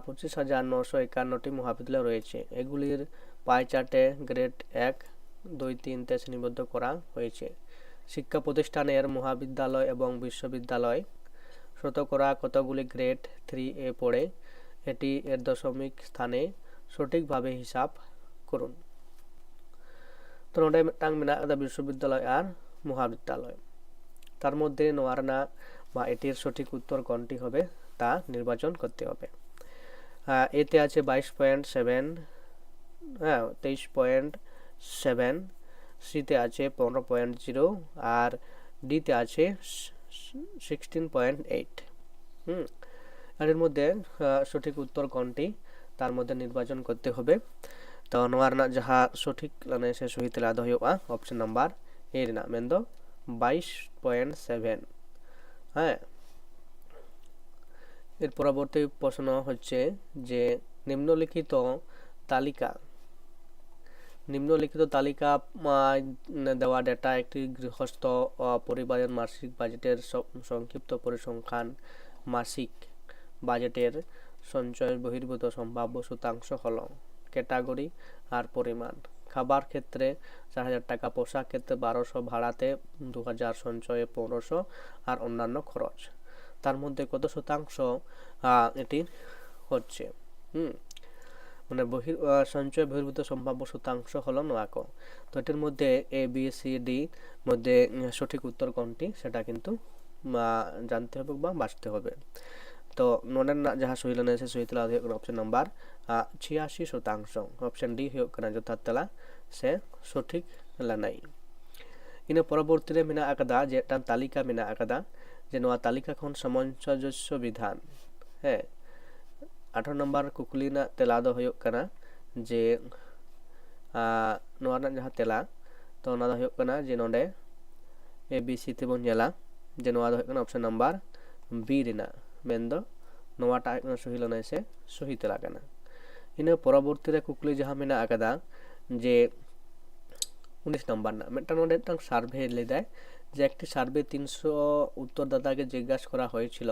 পঁচিশ হাজার নশো একান্নটি মহাবিদ্যালয় রয়েছে। এগুলির পাই চার্টে গ্রেড এক, দুই, তিন তে শ্রেণীবদ্ধ করা হয়েছে। শিক্ষা প্রতিষ্ঠানের মহাবিদ্যালয় এবং বিশ্ববিদ্যালয় শতকরা কতগুলি গ্রেড থ্রি এ পড়ে, এটি এর দশমিক স্থানে সঠিকভাবে হিসাব করুন। ᱛᱚ ᱱᱚᱰᱮ ᱢᱤᱫᱴᱟᱝ ᱢᱮᱱᱟᱜ ᱟᱠᱟᱫᱟ ᱵᱤᱥᱥᱚᱵᱤᱫᱽᱫᱟᱞᱚᱭ ᱟᱨ ᱢᱚᱦᱟᱵᱤᱫᱽᱫᱟᱞᱚᱭ᱾ ᱛᱟᱨ ᱢᱚᱫᱽᱫᱷᱮ ᱱᱚᱣᱟ ᱨᱮᱱᱟᱜ বা এটির সঠিক উত্তর কোনটি হবে তা নির্বাচন করতে হবে। এতে আছে বাইশ পয়েন্ট সেভেন, হ্যাঁ, তেইশ পয়েন্ট সেভেন। সিতে আছে পনেরো পয়েন্ট জিরো, আর ডিতে আছে সিক্সটিন পয়েন্ট এইট। হুম, আর এর মধ্যে সঠিক উত্তর কোনটি, তার মধ্যে নির্বাচন করতে হবে। ᱛᱚ ᱱᱚᱣᱟ ᱨᱮᱱᱟᱜ ᱡᱟᱦᱟᱸ ᱥᱚᱴᱷᱤᱠ ᱢᱟᱱᱮ ᱥᱮ ᱥᱚᱦᱤ ᱛᱮᱞᱟ ᱫᱚ ᱦᱩᱭᱩᱜᱼᱟ ᱚᱯᱥᱮᱱ ᱱᱟᱢᱵᱟᱨ ᱮ ᱨᱮᱱᱟᱜ, ᱢᱮᱱᱫᱚ ᱵᱟᱭᱤᱥ ᱯᱚᱭᱮᱱᱴ ᱥᱮᱵᱷᱮᱱ᱾ ᱦᱮᱸ, এর পরবর্তী প্রশ্ন হচ্ছে যে নিম্নলিখিত তালিকা নিম্নলিখিত তালিকা দেওয়া ডেটা একটি গৃহস্থ পরিবারের মাসিক বাজেটের সংক্ষিপ্ত পরিসংখ্যান। মাসিক বাজেটের সঞ্চয় বহির্ভূত সম্ভাব্য শতাংশ হল ক্যাটাগরি আর পরিমাণ। খাবার ক্ষেত্রে চার হাজার টাকা, পোশাক ক্ষেত্রে বারোশো, ভাড়াতে দু হাজার, সঞ্চয়ে পনেরোশো, আর অন্যান্য খরচ। তার মধ্যে কত শতাংশ এটি হচ্ছে? হুম, মানে বহির সঞ্চয় বহির্ভূত সম্ভাব্য শতাংশ হলো নোয়াকো। তো এটির মধ্যে এ বি সি ডি মধ্যে সঠিক উত্তর কোনটি সেটা কিন্তু জানতে হবে বা বাছতে হবে। তো ᱱᱚᱰᱮ ᱨᱮᱱᱟᱜ ᱡᱟᱦᱟᱸ ᱥᱚᱦᱤ ᱞᱮᱱᱟ ᱥᱮ ᱥᱚᱦᱤ ᱛᱮᱞᱟ ᱫᱚ ᱦᱩᱭᱩᱜ ᱠᱟᱱᱟ ᱚᱯᱥᱮᱱ ᱱᱟᱢᱵᱟᱨ ᱪᱷᱤᱭᱟᱥᱤ ᱥᱚᱛᱟᱝᱥᱚ᱾ ᱚᱯᱥᱮᱱ ᱰᱤ ᱦᱩᱭᱩᱜ ᱠᱟᱱᱟ ᱡᱚᱛᱷᱟᱛ ᱛᱮᱞᱟ ᱥᱮ ᱥᱚᱴᱷᱤᱠ ᱞᱮᱱᱟᱭ᱾ ᱤᱱᱟᱹ ᱯᱚᱨᱚᱵᱚᱨᱛᱤ ᱨᱮ ᱢᱮᱱᱟᱜ ᱟᱠᱟᱫᱟ ᱡᱮ ᱢᱤᱫᱴᱟᱝ ᱛᱟᱹᱞᱤᱠᱟ ᱢᱮᱱᱟᱜ ᱟᱠᱟᱫᱟ, ᱡᱮ ᱱᱚᱣᱟ ᱛᱟᱹᱞᱤᱠᱟ ᱠᱷᱚᱱ ᱥᱟᱢᱚᱧᱡᱚᱥᱥᱚ ᱵᱤᱫᱷᱟᱱ, ᱦᱮᱸ, ᱟᱴᱷᱟᱨᱚ ᱱᱟᱢᱵᱟᱨ ᱠᱩᱠᱞᱤ ᱨᱮᱱᱟᱜ ᱛᱮᱞᱟ ᱫᱚ ᱦᱩᱭᱩᱜ ᱠᱟᱱᱟ ᱡᱮ ᱱᱚᱣᱟ ᱨᱮᱱᱟᱜ ᱡᱟᱦᱟᱸ ᱛᱮᱞᱟ, ᱛᱚ ᱚᱱᱟ ᱫᱚ ᱦᱩᱭᱩᱜ ᱠᱟᱱᱟ ᱡᱮ ᱱᱚᱰᱮ ᱮ ᱵᱤ ᱥᱤ ᱛᱮᱵᱚᱱ ᱧᱮᱞᱟ ᱡᱮ ᱱᱚᱣᱟ ᱫᱚ ᱦᱩᱭᱩᱜ ᱠᱟᱱᱟ ᱚᱯᱥᱮᱱ ᱱᱟᱢᱵᱟᱨ ᱵᱤ ᱨᱮᱱᱟᱜ, ᱢᱮᱱᱫᱚ ᱱᱚᱣᱟᱴᱟᱜ ᱦᱩᱭᱩᱜ ᱠᱟᱱᱟ ᱥᱚᱦᱤ ᱞᱮᱱᱟᱭ ᱥᱮ ᱥᱚᱦᱤ ᱛᱮᱞᱟ ᱠᱟᱱᱟ᱾ ᱤᱱᱟᱹ ᱯᱚᱨᱚᱵᱚᱨᱛᱤ ᱨᱮ ᱠᱩᱠᱞᱤ ᱡᱟᱦᱟᱸ ᱢᱮᱱᱟᱜ ᱟᱠᱟᱫᱟ ᱡᱮ ᱩᱱᱤᱥ ᱱᱟᱢᱵᱟᱨ ᱨᱮᱱᱟᱜ ᱢᱤᱫᱴᱟᱝ ᱱᱚᱰᱮ ᱢᱤᱫᱴᱟᱝ ᱥᱟᱨᱵᱷᱮ ᱞᱟᱹᱭᱫᱟᱭ ᱡᱮ ᱮᱠᱴᱤ ᱥᱟᱨᱵᱷᱮ ᱛᱤᱱᱥᱚ উত্তরদাতাকে জিজ্ঞাসা করা হয়েছিল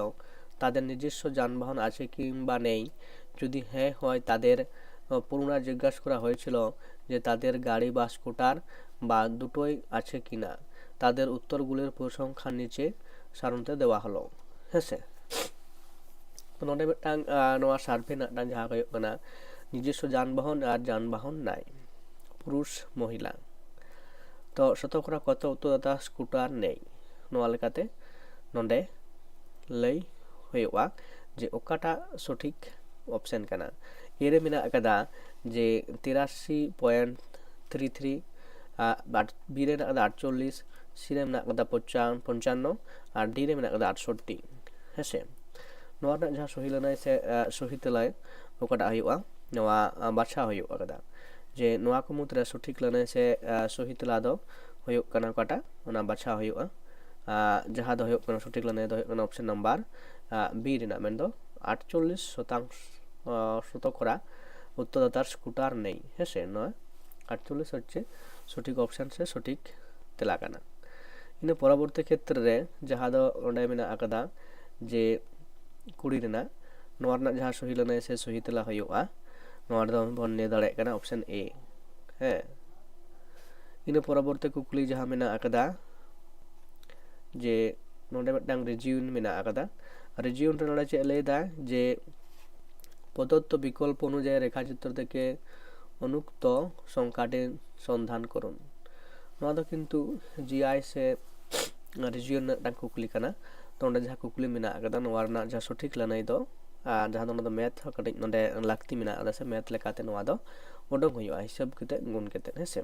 তাদের নিজস্ব যানবাহন আছে কিংবা নেই, যদি হ্যাঁ হয় তাদের পুনরায় জিজ্ঞাসা করা হয়েছিল যে তাদের গাড়ি বা স্কুটার বা দুটোই আছে কিনা। তাদের উত্তরগুলির পরিসংখ্যান নিচে সারণীতে দেওয়া হলো। ᱦᱮᱸ ᱥᱮ, ᱱᱚᱰᱮ ᱢᱤᱫᱴᱟᱝ ᱱᱚᱣᱟ ᱥᱟᱨᱵᱷᱮ ᱨᱮᱱᱟᱜ ᱢᱤᱫᱴᱟᱝ ᱡᱟᱦᱟᱸ ᱦᱩᱭᱩᱜ ᱠᱟᱱᱟ নিজস্ব যানবাহন আর যানবাহন নাই, পুরুষ মহিলা। ᱛᱚ ᱥᱚᱛᱚᱠᱨᱟ ᱠᱚᱛᱚ ᱩᱛᱛᱚᱨᱫᱟᱛᱟ ᱥᱠᱩᱴᱟᱨ ᱱᱮᱭ, ᱱᱚᱣᱟ ᱞᱮᱠᱟᱛᱮ ᱱᱚᱰᱮ ᱞᱟᱹᱭ ᱦᱩᱭᱩᱜᱼᱟ ᱡᱮ ᱚᱠᱟᱴᱟᱜ ᱥᱚᱴᱷᱤᱠ ᱚᱯᱥᱮᱱ ᱠᱟᱱᱟ᱾ ᱮ ᱨᱮ ᱢᱮᱱᱟᱜ ᱟᱠᱟᱫᱟ ᱡᱮ ᱛᱤᱨᱟᱥᱤ point three three, ᱵᱤ ᱨᱮ ᱢᱮᱱᱟᱜ ᱟᱠᱟᱫᱟ ᱟᱴᱪᱚᱞᱞᱤᱥ, ᱥᱤ ᱨᱮ ᱢᱮᱱᱟᱜ ᱟᱠᱟᱫᱟ ᱯᱚᱧᱪᱟᱱᱱᱚ, ᱟᱨ ᱰᱤ ᱨᱮ ᱢᱮᱱᱟᱜ ᱟᱠᱟᱫᱟ ᱟᱴᱥᱚᱴᱴᱤ᱾ ᱦᱮᱸᱥᱮ, ᱱᱚᱣᱟ ᱨᱮᱱᱟᱜ ᱡᱟᱦᱟᱸ ᱥᱚᱦᱤ ᱞᱟᱹᱱᱟᱹᱭ ᱥᱮ ᱥᱚᱦᱤ ᱛᱮᱞᱟ ᱚᱠᱟᱴᱟᱜ ᱦᱩᱭᱩᱜᱼᱟ, ᱱᱚᱣᱟ ᱵᱟᱪᱷᱟᱣ ᱦᱩᱭᱩᱜ ᱟᱠᱟᱫᱟ᱾ ᱡᱮ ᱱᱚᱣᱟ ᱠᱚ ᱢᱩᱫᱽᱨᱮ ᱥᱚᱴᱷᱤᱠ ᱞᱟᱹᱱᱟᱹᱭ ᱥᱮ ᱥᱚᱦᱤ ᱛᱮᱞᱟ ᱫᱚ ᱦᱩᱭᱩᱜ ᱠᱟᱱᱟ ᱚᱠᱟᱴᱟᱜ, ᱚᱱᱟ ᱵᱟᱪᱷᱟᱣ ᱦᱩᱭᱩᱜᱼᱟ᱾ ᱡᱟᱦᱟᱸ ᱫᱚ ᱦᱩᱭᱩᱜ ᱠᱟᱱᱟ, ᱥᱚᱴᱷᱤᱠ ᱞᱟᱹᱱᱟᱹᱭ ᱫᱚ ᱦᱩᱭᱩᱜ ᱠᱟᱱᱟ ᱚᱯᱥᱮᱱ ᱱᱟᱢᱵᱟᱨ ᱵᱤ ᱨᱮᱱᱟᱜ, ᱢᱮᱱᱫᱚ ᱟᱴᱪᱚᱞᱞᱤᱥ ᱥᱚᱛᱟᱝᱥᱚ ᱥᱚᱛᱚᱠᱚᱨᱟ ᱩᱛᱛᱚᱨᱫᱟᱛᱟᱨ ᱥᱠᱩᱴᱟᱨ ᱱᱮᱭ᱾ ᱦᱮᱸᱥᱮ, ᱱᱚᱣᱟ ᱟᱴᱪᱚᱞᱞᱤᱥ ᱦᱚᱪᱪᱷᱮ ᱥᱚᱴᱷᱤᱠ ᱚᱯᱥᱮᱱ ᱥᱮ ᱥᱚᱴᱷᱤᱠ ᱛᱮᱞᱟ ᱠᱟᱱᱟ᱾ ᱤᱱᱟᱹ ᱯᱚᱨᱚᱵᱚᱨᱛᱤ ᱠᱷᱮᱛᱨᱮ ᱨᱮ ᱡᱟᱦᱟᱸ ᱫᱚ ᱚᱸᱰᱮ ᱢᱮᱱᱟᱜ ᱟᱠᱟᱫᱟ ᱡᱮ ᱠᱩᱲᱤ ᱨᱮᱱᱟᱜ, ᱱᱚᱣᱟ ᱨᱮᱱᱟᱜ ᱡᱟᱦᱟᱸ ᱥᱚᱦᱤ ᱞᱟᱹᱱᱟᱹᱭ ᱥᱮ ᱥᱚᱦᱤ ᱛᱮᱞᱟ ᱦᱩᱭᱩᱜᱼᱟ, ᱱᱚᱣᱟ ᱨᱮᱫᱚ ᱵᱚᱱ ᱞᱟᱹᱭ ᱫᱟᱲᱮᱭᱟᱜ ᱠᱟᱱᱟ ᱚᱯᱥᱮᱱ ᱮ᱾ ᱦᱮᱸ, ᱤᱱᱟᱹ ᱯᱚᱨᱚᱵᱚᱨᱛᱤ ᱠᱩᱠᱞᱤ ᱡᱟᱦᱟᱸ ᱢᱮᱱᱟᱜ ᱟᱠᱟᱫᱟ ᱡᱮ ᱱᱚᱰᱮ ᱢᱤᱫᱴᱟᱝ ᱨᱤᱡᱤᱭᱩᱱ ᱢᱮᱱᱟᱜ ᱟᱠᱟᱫᱟ᱾ ᱨᱤᱡᱤᱭᱩᱱ ᱨᱮ ᱱᱚᱰᱮ ᱪᱮᱫ ᱞᱟᱹᱭ ᱮᱫᱟ ᱡᱮ ᱯᱨᱚᱫᱚᱛᱛᱚ ᱵᱤᱠᱚᱞᱯ ᱚᱱᱩᱡᱟᱭᱤ ᱨᱮᱠᱷᱟᱪᱤᱛᱨᱚ ᱛᱷᱮᱠᱮ ᱚᱱᱩᱠᱛᱚ ᱥᱚᱝᱠᱷᱟᱴᱤ ᱥᱚᱱᱫᱷᱟᱱ ᱠᱚᱨᱩᱱ᱾ ᱱᱚᱣᱟ ᱫᱚ ᱠᱤᱱᱛᱩ ᱡᱤ ᱟᱭ ᱥᱮ ᱨᱤᱡᱤᱭᱚᱱ ᱨᱮᱱᱟᱜ ᱢᱤᱫᱴᱟᱝ ᱠᱩᱠᱞᱤ ᱠᱟᱱᱟ᱾ ᱛᱚ ᱚᱸᱰᱮ ᱡᱟᱦᱟᱸ ᱠᱩᱠᱞᱤ ᱢᱮᱱᱟᱜ ᱟᱠᱟᱫᱟ, ᱱᱚᱣᱟ ᱨᱮᱱᱟᱜ ᱡᱟᱦᱟᱸ ᱥᱚᱴᱷᱤᱠ ᱞᱟᱹᱱᱟᱹᱭ ᱫᱚ, ᱟᱨ ᱡᱟᱦᱟᱸ ᱫᱚ ᱚᱱᱟ ᱫᱚ ᱢᱮᱛᱷ ᱦᱚᱸ ᱠᱟᱹᱴᱤᱡ ᱱᱚᱰᱮ ᱞᱟᱹᱠᱛᱤ ᱢᱮᱱᱟᱜ ᱟᱠᱟᱫᱟ ᱥᱮ ᱢᱮᱛᱷ ᱞᱮᱠᱟᱛᱮ ᱱᱚᱣᱟ ᱫᱚ ᱩᱰᱩᱝ ᱦᱩᱭᱩᱜᱼᱟ, ᱦᱤᱥᱟᱹᱵ ᱠᱟᱛᱮ ᱜᱩᱱ ᱠᱟᱛᱮ, ᱦᱮᱸ ᱥᱮ᱾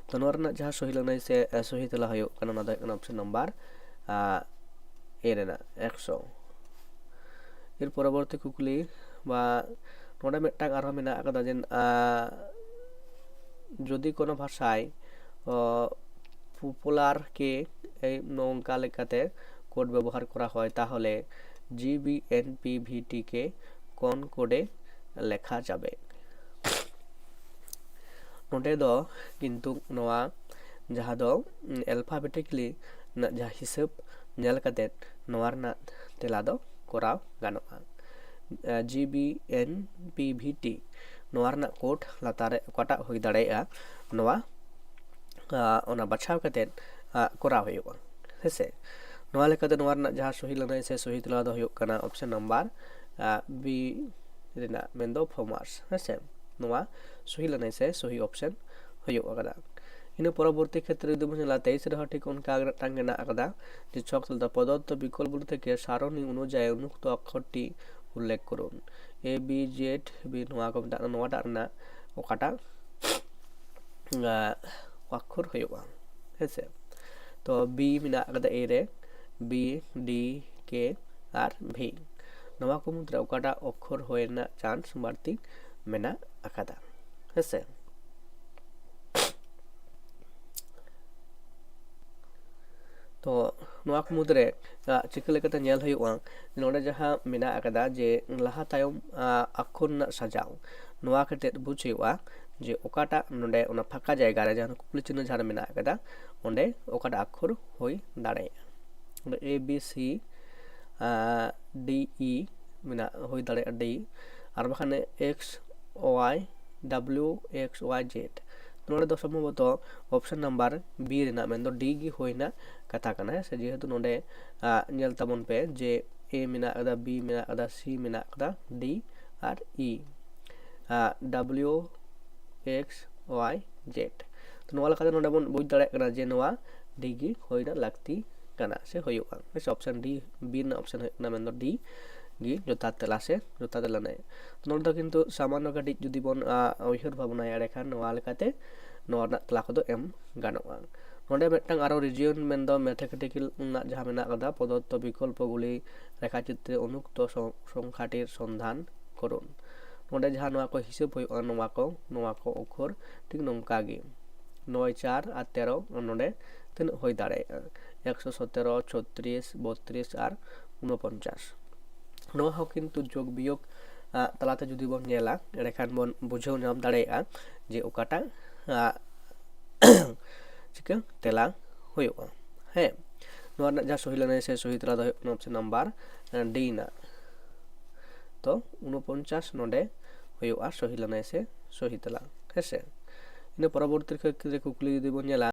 ᱛᱚ ᱱᱚᱣᱟ ᱨᱮᱱᱟᱜ ᱡᱟᱦᱟᱸ ᱥᱚᱦᱤ ᱞᱟᱹᱱᱟᱹᱭ ᱥᱮ ᱥᱚᱦᱤ ᱛᱮᱞᱟ ᱦᱩᱭᱩᱜ ᱠᱟᱱᱟ, ᱚᱱᱟ ᱫᱚ ᱦᱩᱭᱩᱜ ᱠᱟᱱᱟ ᱚᱯᱥᱮᱱ ᱱᱟᱢᱵᱟᱨ ᱮ ᱨᱮᱱᱟᱜ ᱮᱠᱥᱚ᱾ ᱮᱨ ᱯᱚᱨᱚᱵᱚᱨᱛᱤ ᱠᱩᱠᱞᱤ ᱵᱟ ᱱᱚᱰᱮ ᱢᱤᱫᱴᱟᱝ ᱟᱨᱦᱚᱸ ᱢᱮᱱᱟᱜ ᱟᱠᱟᱫᱟ ᱡᱮ, ᱟᱸ, ᱡᱩᱫᱤ ᱠᱳᱱᱳ ᱵᱷᱟᱥᱟᱭ, ᱚ, ᱯᱚᱯᱩᱞᱟᱨ ᱠᱮ, ᱮ, ᱱᱚᱝᱠᱟ ᱞᱮᱠᱟᱛᱮ ᱠᱳᱰ ᱵᱮᱵᱚᱦᱟᱨ ᱠᱚᱨᱟ ᱦᱚᱭ, ᱛᱟᱦᱚᱞᱮ ᱡᱤ ᱵᱤ ᱮᱱ ᱯᱤ ᱵᱷᱤ ᱴᱤ ᱠᱮ ᱠᱚᱱ ᱠᱳᱰᱮ ᱞᱮᱠᱷᱟ ᱡᱟᱵᱮ᱾ ᱱᱚᱰᱮ ᱫᱚ ᱠᱤᱱᱛᱩ ᱱᱚᱣᱟ ᱡᱟᱦᱟᱸ ᱫᱚ alphabetically ᱨᱮᱱᱟᱜ ᱡᱟᱦᱟᱸ ᱦᱤᱥᱟᱹᱵ ᱧᱮᱞ ᱠᱟᱛᱮ ᱱᱚᱣᱟ ᱨᱮᱱᱟᱜ ᱛᱮᱞᱟ ᱫᱚ ᱠᱚᱨᱟᱣ ᱜᱟᱱᱚᱜᱼᱟ᱾ ᱡᱤ ᱵᱤ ᱮᱱ ᱯᱤ ᱵᱷᱤ ᱴᱤ, ᱱᱚᱣᱟ ᱨᱮᱱᱟᱜ ᱠᱳᱰ ᱞᱟᱛᱟᱨ ᱨᱮ ᱚᱠᱟᱴᱟᱜ ᱦᱩᱭ ᱫᱟᱲᱮᱭᱟᱜᱼᱟ, ᱱᱚᱣᱟ, ᱟ, ᱚᱱᱟ ᱵᱟᱪᱷᱟᱣ ᱠᱟᱛᱮ, ᱟ, ᱠᱚᱨᱟᱣ ᱦᱩᱭᱩᱜᱼᱟ, ᱦᱮᱸᱥᱮ᱾ ᱱᱚᱣᱟ ᱞᱮᱠᱟᱛᱮ ᱱᱚᱣᱟ ᱨᱮᱱᱟᱜ ᱡᱟᱦᱟᱸ ᱥᱚᱦᱤ ᱞᱟᱹᱱᱟᱹᱭ ᱥᱮ ᱥᱚᱦᱤ ᱛᱮᱞᱟ ᱫᱚ ᱦᱩᱭᱩᱜ ᱠᱟᱱᱟ ᱚᱯᱥᱮᱱ ᱱᱟᱢᱵᱟᱨ, ᱟ, ᱵᱤ ᱨᱮᱱᱟᱜ, ᱢᱮᱱᱫᱚ ᱯᱷᱚᱨᱢᱟᱨᱥ, ᱦᱮᱸᱥᱮ᱾ ᱱᱚᱣᱟ ᱥᱚᱦᱤ ᱞᱟᱹᱱᱟᱹᱭ ᱥᱮ ᱥᱚᱦᱤ ᱚᱯᱥᱮᱱ ᱦᱩᱭᱩᱜ ᱟᱠᱟᱫᱟ᱾ ᱤᱱᱟᱹ ᱯᱚᱨᱚᱵᱚᱨᱛᱤ ᱠᱷᱮᱛᱨᱮ ᱡᱩᱫᱤ ᱵᱚᱱ ᱧᱮᱞᱟ, ᱛᱮᱭᱤᱥ ᱨᱮᱦᱚᱸ ᱴᱷᱤᱠ ᱚᱱᱠᱟ ᱜᱮ ᱢᱤᱫᱴᱟᱝ ᱢᱮᱱᱟᱜ ᱟᱠᱟᱫᱟ, ᱡᱮ ᱪᱷᱚᱠ ᱛᱟᱞᱟ ᱯᱨᱚᱫᱚᱛᱛᱚ ᱵᱤᱠᱚᱞᱯᱚ ᱛᱷᱮᱠᱮ ᱥᱟᱨᱚᱱᱤ ᱚᱱᱩᱡᱟᱭᱤ ᱩᱱᱩᱠᱛᱚ ᱚᱠᱠᱷᱚᱨᱴᱤ ᱩᱞᱞᱮᱠᱷ ᱠᱚᱨᱩᱱ᱾ ᱮ ᱵᱤ ᱡᱮᱰ ᱵᱤ, ᱱᱚᱣᱟ ᱠᱚ ᱢᱮᱛᱟᱜ ᱠᱟᱱᱟ, ᱱᱚᱣᱟᱴᱟᱜ ᱨᱮᱱᱟᱜ ᱚᱠᱟᱴᱟᱜ ᱟᱸ, ᱚᱠᱠᱷᱚᱨ ᱦᱩᱭᱩᱜᱼᱟ, ᱦᱮᱸ ᱥᱮ᱾ ᱛᱚ ᱵᱤ ᱢᱮᱱᱟᱜ ᱟᱠᱟᱫᱟ ᱮ ᱨᱮ, ᱵᱤ, ᱰᱤ, ᱠᱮ ᱟᱨ ᱵᱷᱤ᱾ ᱱᱚᱣᱟ ᱠᱚ ᱢᱩᱫᱽᱨᱮ ᱚᱠᱟᱴᱟᱜ ᱚᱠᱠᱷᱚᱨ ᱦᱩᱭ ᱨᱮᱱᱟᱜ ᱪᱟᱱᱥ ᱵᱟᱹᱲᱛᱤ ᱢᱮᱱᱟᱜ ᱟᱠᱟᱫᱟ, ᱦᱮᱸ ᱥᱮ᱾ ᱛᱚ ᱱᱚᱣᱟ ᱠᱚ ᱢᱩᱫᱽᱨᱮ, ᱟ, ᱪᱤᱠᱟᱹ ᱞᱮᱠᱟᱛᱮ ᱧᱮᱞ ᱦᱩᱭᱩᱜᱼᱟ, ᱱᱚᱰᱮ ᱡᱟᱦᱟᱸ ᱢᱮᱱᱟᱜ ᱟᱠᱟᱫᱟ ᱡᱮ ᱞᱟᱦᱟ ᱛᱟᱭᱚᱢ, ᱟ, ᱚᱠᱠᱷᱚᱨ ᱨᱮᱱᱟᱜ ᱥᱟᱡᱟᱣ, ᱱᱚᱣᱟ ᱠᱟᱛᱮ ᱵᱩᱡᱽ ᱦᱩᱭᱩᱜᱼᱟ ᱡᱮ ᱚᱠᱟᱴᱟᱜ ᱱᱚᱰᱮ ᱚᱱᱟ ᱯᱷᱟᱸᱠᱟ ᱡᱟᱭᱜᱟ ᱨᱮ ᱡᱟᱦᱟᱸ ᱠᱩᱠᱞᱤ ᱪᱤᱱᱦᱟᱹ ᱡᱟᱦᱟᱸ ᱨᱮ ᱢᱮᱱᱟᱜ ᱟᱠᱟᱫᱟ, ᱚᱸᱰᱮ ᱚᱠᱟᱴᱟᱜ ᱚᱠᱠᱷᱚᱨ ᱦᱩᱭ ᱫᱟᱲᱮᱭᱟᱜᱼᱟ᱾ ᱚᱸᱰᱮ ᱮ ᱵᱤ ᱥᱤ, ᱟ, ᱰᱤ ᱤ ᱢᱮᱱᱟᱜ ᱦᱩᱭ ᱫᱟᱲᱮᱭᱟᱜᱼᱟ, ᱰᱤ, ᱟᱨ ᱵᱟᱠᱷᱟᱱ ᱮᱠᱥ ᱳᱣᱟᱭ ᱰᱟᱵᱽᱞᱤᱭᱩ ᱮᱠᱥ ᱳᱣᱟᱭ ᱡᱮᱰ᱾ ᱱᱚᱰᱮ ᱫᱚ ᱥᱚᱢᱵᱷᱚᱵᱚᱛᱚ ᱚᱯᱥᱚᱱ ᱱᱟᱢᱵᱟᱨ ᱵᱤ ᱨᱮᱱᱟᱜ, ᱢᱮᱱᱫᱚ ᱰᱤ ᱜᱮ ᱦᱩᱭ ᱨᱮᱱᱟᱜ ᱠᱟᱛᱷᱟ ᱠᱟᱱᱟ, ᱦᱮᱸ ᱥᱮ᱾ ᱡᱮᱦᱮᱛᱩ ᱱᱚᱰᱮ, ᱟ, ᱧᱮᱞ ᱛᱟᱵᱚᱱ ᱯᱮ ᱡᱮ ᱮ ᱢᱮᱱᱟᱜ ᱟᱠᱟᱫᱟ, ᱵᱤ ᱢᱮᱱᱟᱜ ᱟᱠᱟᱫᱟ, ᱥᱤ ᱢᱮᱱᱟᱜ ᱟᱠᱟᱫᱟ, ᱰᱤ ᱟᱨ ᱤ, ᱟ, ᱰᱟᱵᱽᱞᱤᱭᱩ ᱮᱠᱥ ᱳᱣᱟᱭ ᱡᱮᱰ᱾ ᱛᱚ ᱱᱚᱣᱟ ᱞᱮᱠᱟᱛᱮ ᱱᱚᱰᱮ ᱵᱚᱱ ᱵᱩᱡᱽ ᱫᱟᱲᱮᱭᱟᱜ ᱠᱟᱱᱟ ᱡᱮ ᱱᱚᱣᱟ ᱰᱤ ᱜᱮ ᱦᱩᱭ ᱨᱮᱱᱟᱜ ᱞᱟᱹᱠᱛᱤ ᱠᱟᱱᱟ ᱥᱮ ᱦᱩᱭᱩᱜᱼᱟ, ᱦᱮᱸ ᱥᱮ᱾ ᱚᱯᱥᱮᱱ ᱰᱤ, ᱵᱤ ᱨᱮᱱᱟᱜ ᱚᱯᱥᱮᱱ ᱦᱩᱭᱩᱜ ᱠᱟᱱᱟ, ᱢᱮᱱᱫᱚ ᱰᱤ ᱜᱮ ᱡᱚᱛᱷᱟᱛ ᱛᱮᱞᱟ ᱥᱮ ᱡᱚᱛᱷᱟᱛ ᱛᱮᱞᱟ ᱱᱟᱭ᱾ ᱱᱚᱰᱮ ᱫᱚ ᱠᱤᱱᱛᱩ ᱥᱟᱢᱟᱱᱱᱚ ᱠᱟᱹᱴᱤᱡ ᱡᱩᱫᱤ ᱵᱚᱱ, ᱟ, ᱩᱭᱦᱟᱹᱨ ᱵᱷᱟᱵᱽᱱᱟᱭᱟ, ᱮᱸᱰᱮᱠᱷᱟᱱ ᱱᱚᱣᱟ ᱞᱮᱠᱟᱛᱮ ᱱᱚᱣᱟ ᱨᱮᱱᱟᱜ ᱛᱮᱞᱟ ᱠᱚᱫᱚ ᱮᱢ ᱜᱟᱱᱚᱜᱼᱟ᱾ ᱱᱚᱰᱮ ᱢᱤᱫᱴᱟᱝ ᱟᱨᱚ ᱨᱤᱡᱤᱭᱚᱱ, ᱢᱮᱱᱫᱚ ᱢᱮᱛᱷᱮᱢᱮᱴᱤᱠᱮᱞ ᱨᱮᱱᱟᱜ ᱡᱟᱦᱟᱸ ᱢᱮᱱᱟᱜ ᱟᱠᱟᱫᱟ, ᱯᱨᱚᱫᱚᱛᱛᱚ ᱵᱤᱠᱚᱞᱯᱚ ᱜᱩᱞᱤ ᱨᱮᱠᱷᱟᱪᱤᱛᱨᱮ ᱩᱱᱩᱠᱛᱚ ᱥᱚ-, ᱥᱚᱝᱠᱷᱟᱴᱤᱨ ᱥᱚᱱᱫᱷᱟᱱ ᱠᱚᱨᱩᱱ᱾ ᱱᱚᱰᱮ ᱡᱟᱦᱟᱸ ᱱᱚᱣᱟ ᱠᱚ ᱦᱤᱥᱟᱹᱵ ᱦᱩᱭᱩᱜᱼᱟ, ᱱᱚᱣᱟ ᱠᱚ, ᱱᱚᱣᱟ ᱠᱚ ᱚᱠᱠᱷᱚᱨ ᱴᱷᱤᱠ ᱱᱚᱝᱠᱟ ᱜᱮ, ᱱᱚᱭ, ᱪᱟᱨ ᱟᱨ ᱛᱮᱨᱚ, ᱱᱚᱰᱮ ᱛᱤᱱᱟᱹᱜ ᱦᱩᱭ ᱫᱟᱲᱮᱭᱟᱜᱼᱟ? ᱮᱠᱥᱚ ᱥᱚᱛᱮᱨᱚ, ᱪᱷᱚᱛᱨᱤᱥ, ᱵᱚᱛᱨᱤᱥ ᱟᱨ ᱩᱱᱚᱯᱚᱧᱪᱟᱥ᱾ ᱱᱚᱣᱟ ᱦᱚᱸ ᱠᱤᱱᱛᱩ ᱡᱳᱜᱽ ᱵᱤᱭᱳᱜᱽ, ᱟ, ᱛᱟᱞᱟᱛᱮ ᱡᱩᱫᱤ ᱵᱚᱱ ᱧᱮᱞᱟ, ᱮᱸᱰᱮᱠᱷᱟᱱ ᱵᱚᱱ ᱵᱩᱡᱷᱟᱹᱣ ᱧᱟᱢ ᱫᱟᱲᱮᱭᱟᱜᱼᱟ ᱡᱮ ᱚᱠᱟᱴᱟᱜ, ᱟ, ᱪᱤᱠᱟᱹ ᱛᱮᱞᱟ ᱦᱩᱭᱩᱜᱼᱟ᱾ ᱦᱮᱸ, ᱱᱚᱣᱟ ᱨᱮᱱᱟᱜ ᱡᱟᱦᱟᱸ ᱥᱚᱦᱤ ᱞᱮᱱᱟᱭ ᱥᱮ ᱥᱚᱦᱤ ᱛᱮᱞᱟ ᱫᱚ ᱦᱩᱭᱩᱜ ᱠᱟᱱᱟ ᱚᱯᱥᱮᱱ ᱱᱟᱢᱵᱟᱨ ᱰᱤ ᱨᱮᱱᱟᱜ᱾ ᱛᱚ ᱩᱱᱚᱯᱚᱧᱪᱟᱥ ᱱᱚᱰᱮ ᱦᱩᱭᱩᱜᱼᱟ ᱥᱚᱦᱤ ᱞᱮᱱᱟᱭ ᱥᱮ ᱥᱚᱦᱤ ᱛᱮᱞᱟ, ᱦᱮᱸ ᱥᱮ᱾ ᱤᱱᱟᱹ ᱯᱚᱨᱚᱵᱚᱨᱛᱤ ᱠᱷᱮᱛᱨᱮ ᱠᱩᱠᱞᱤ ᱡᱩᱫᱤ ᱵᱚᱱ ᱧᱮᱞᱟ,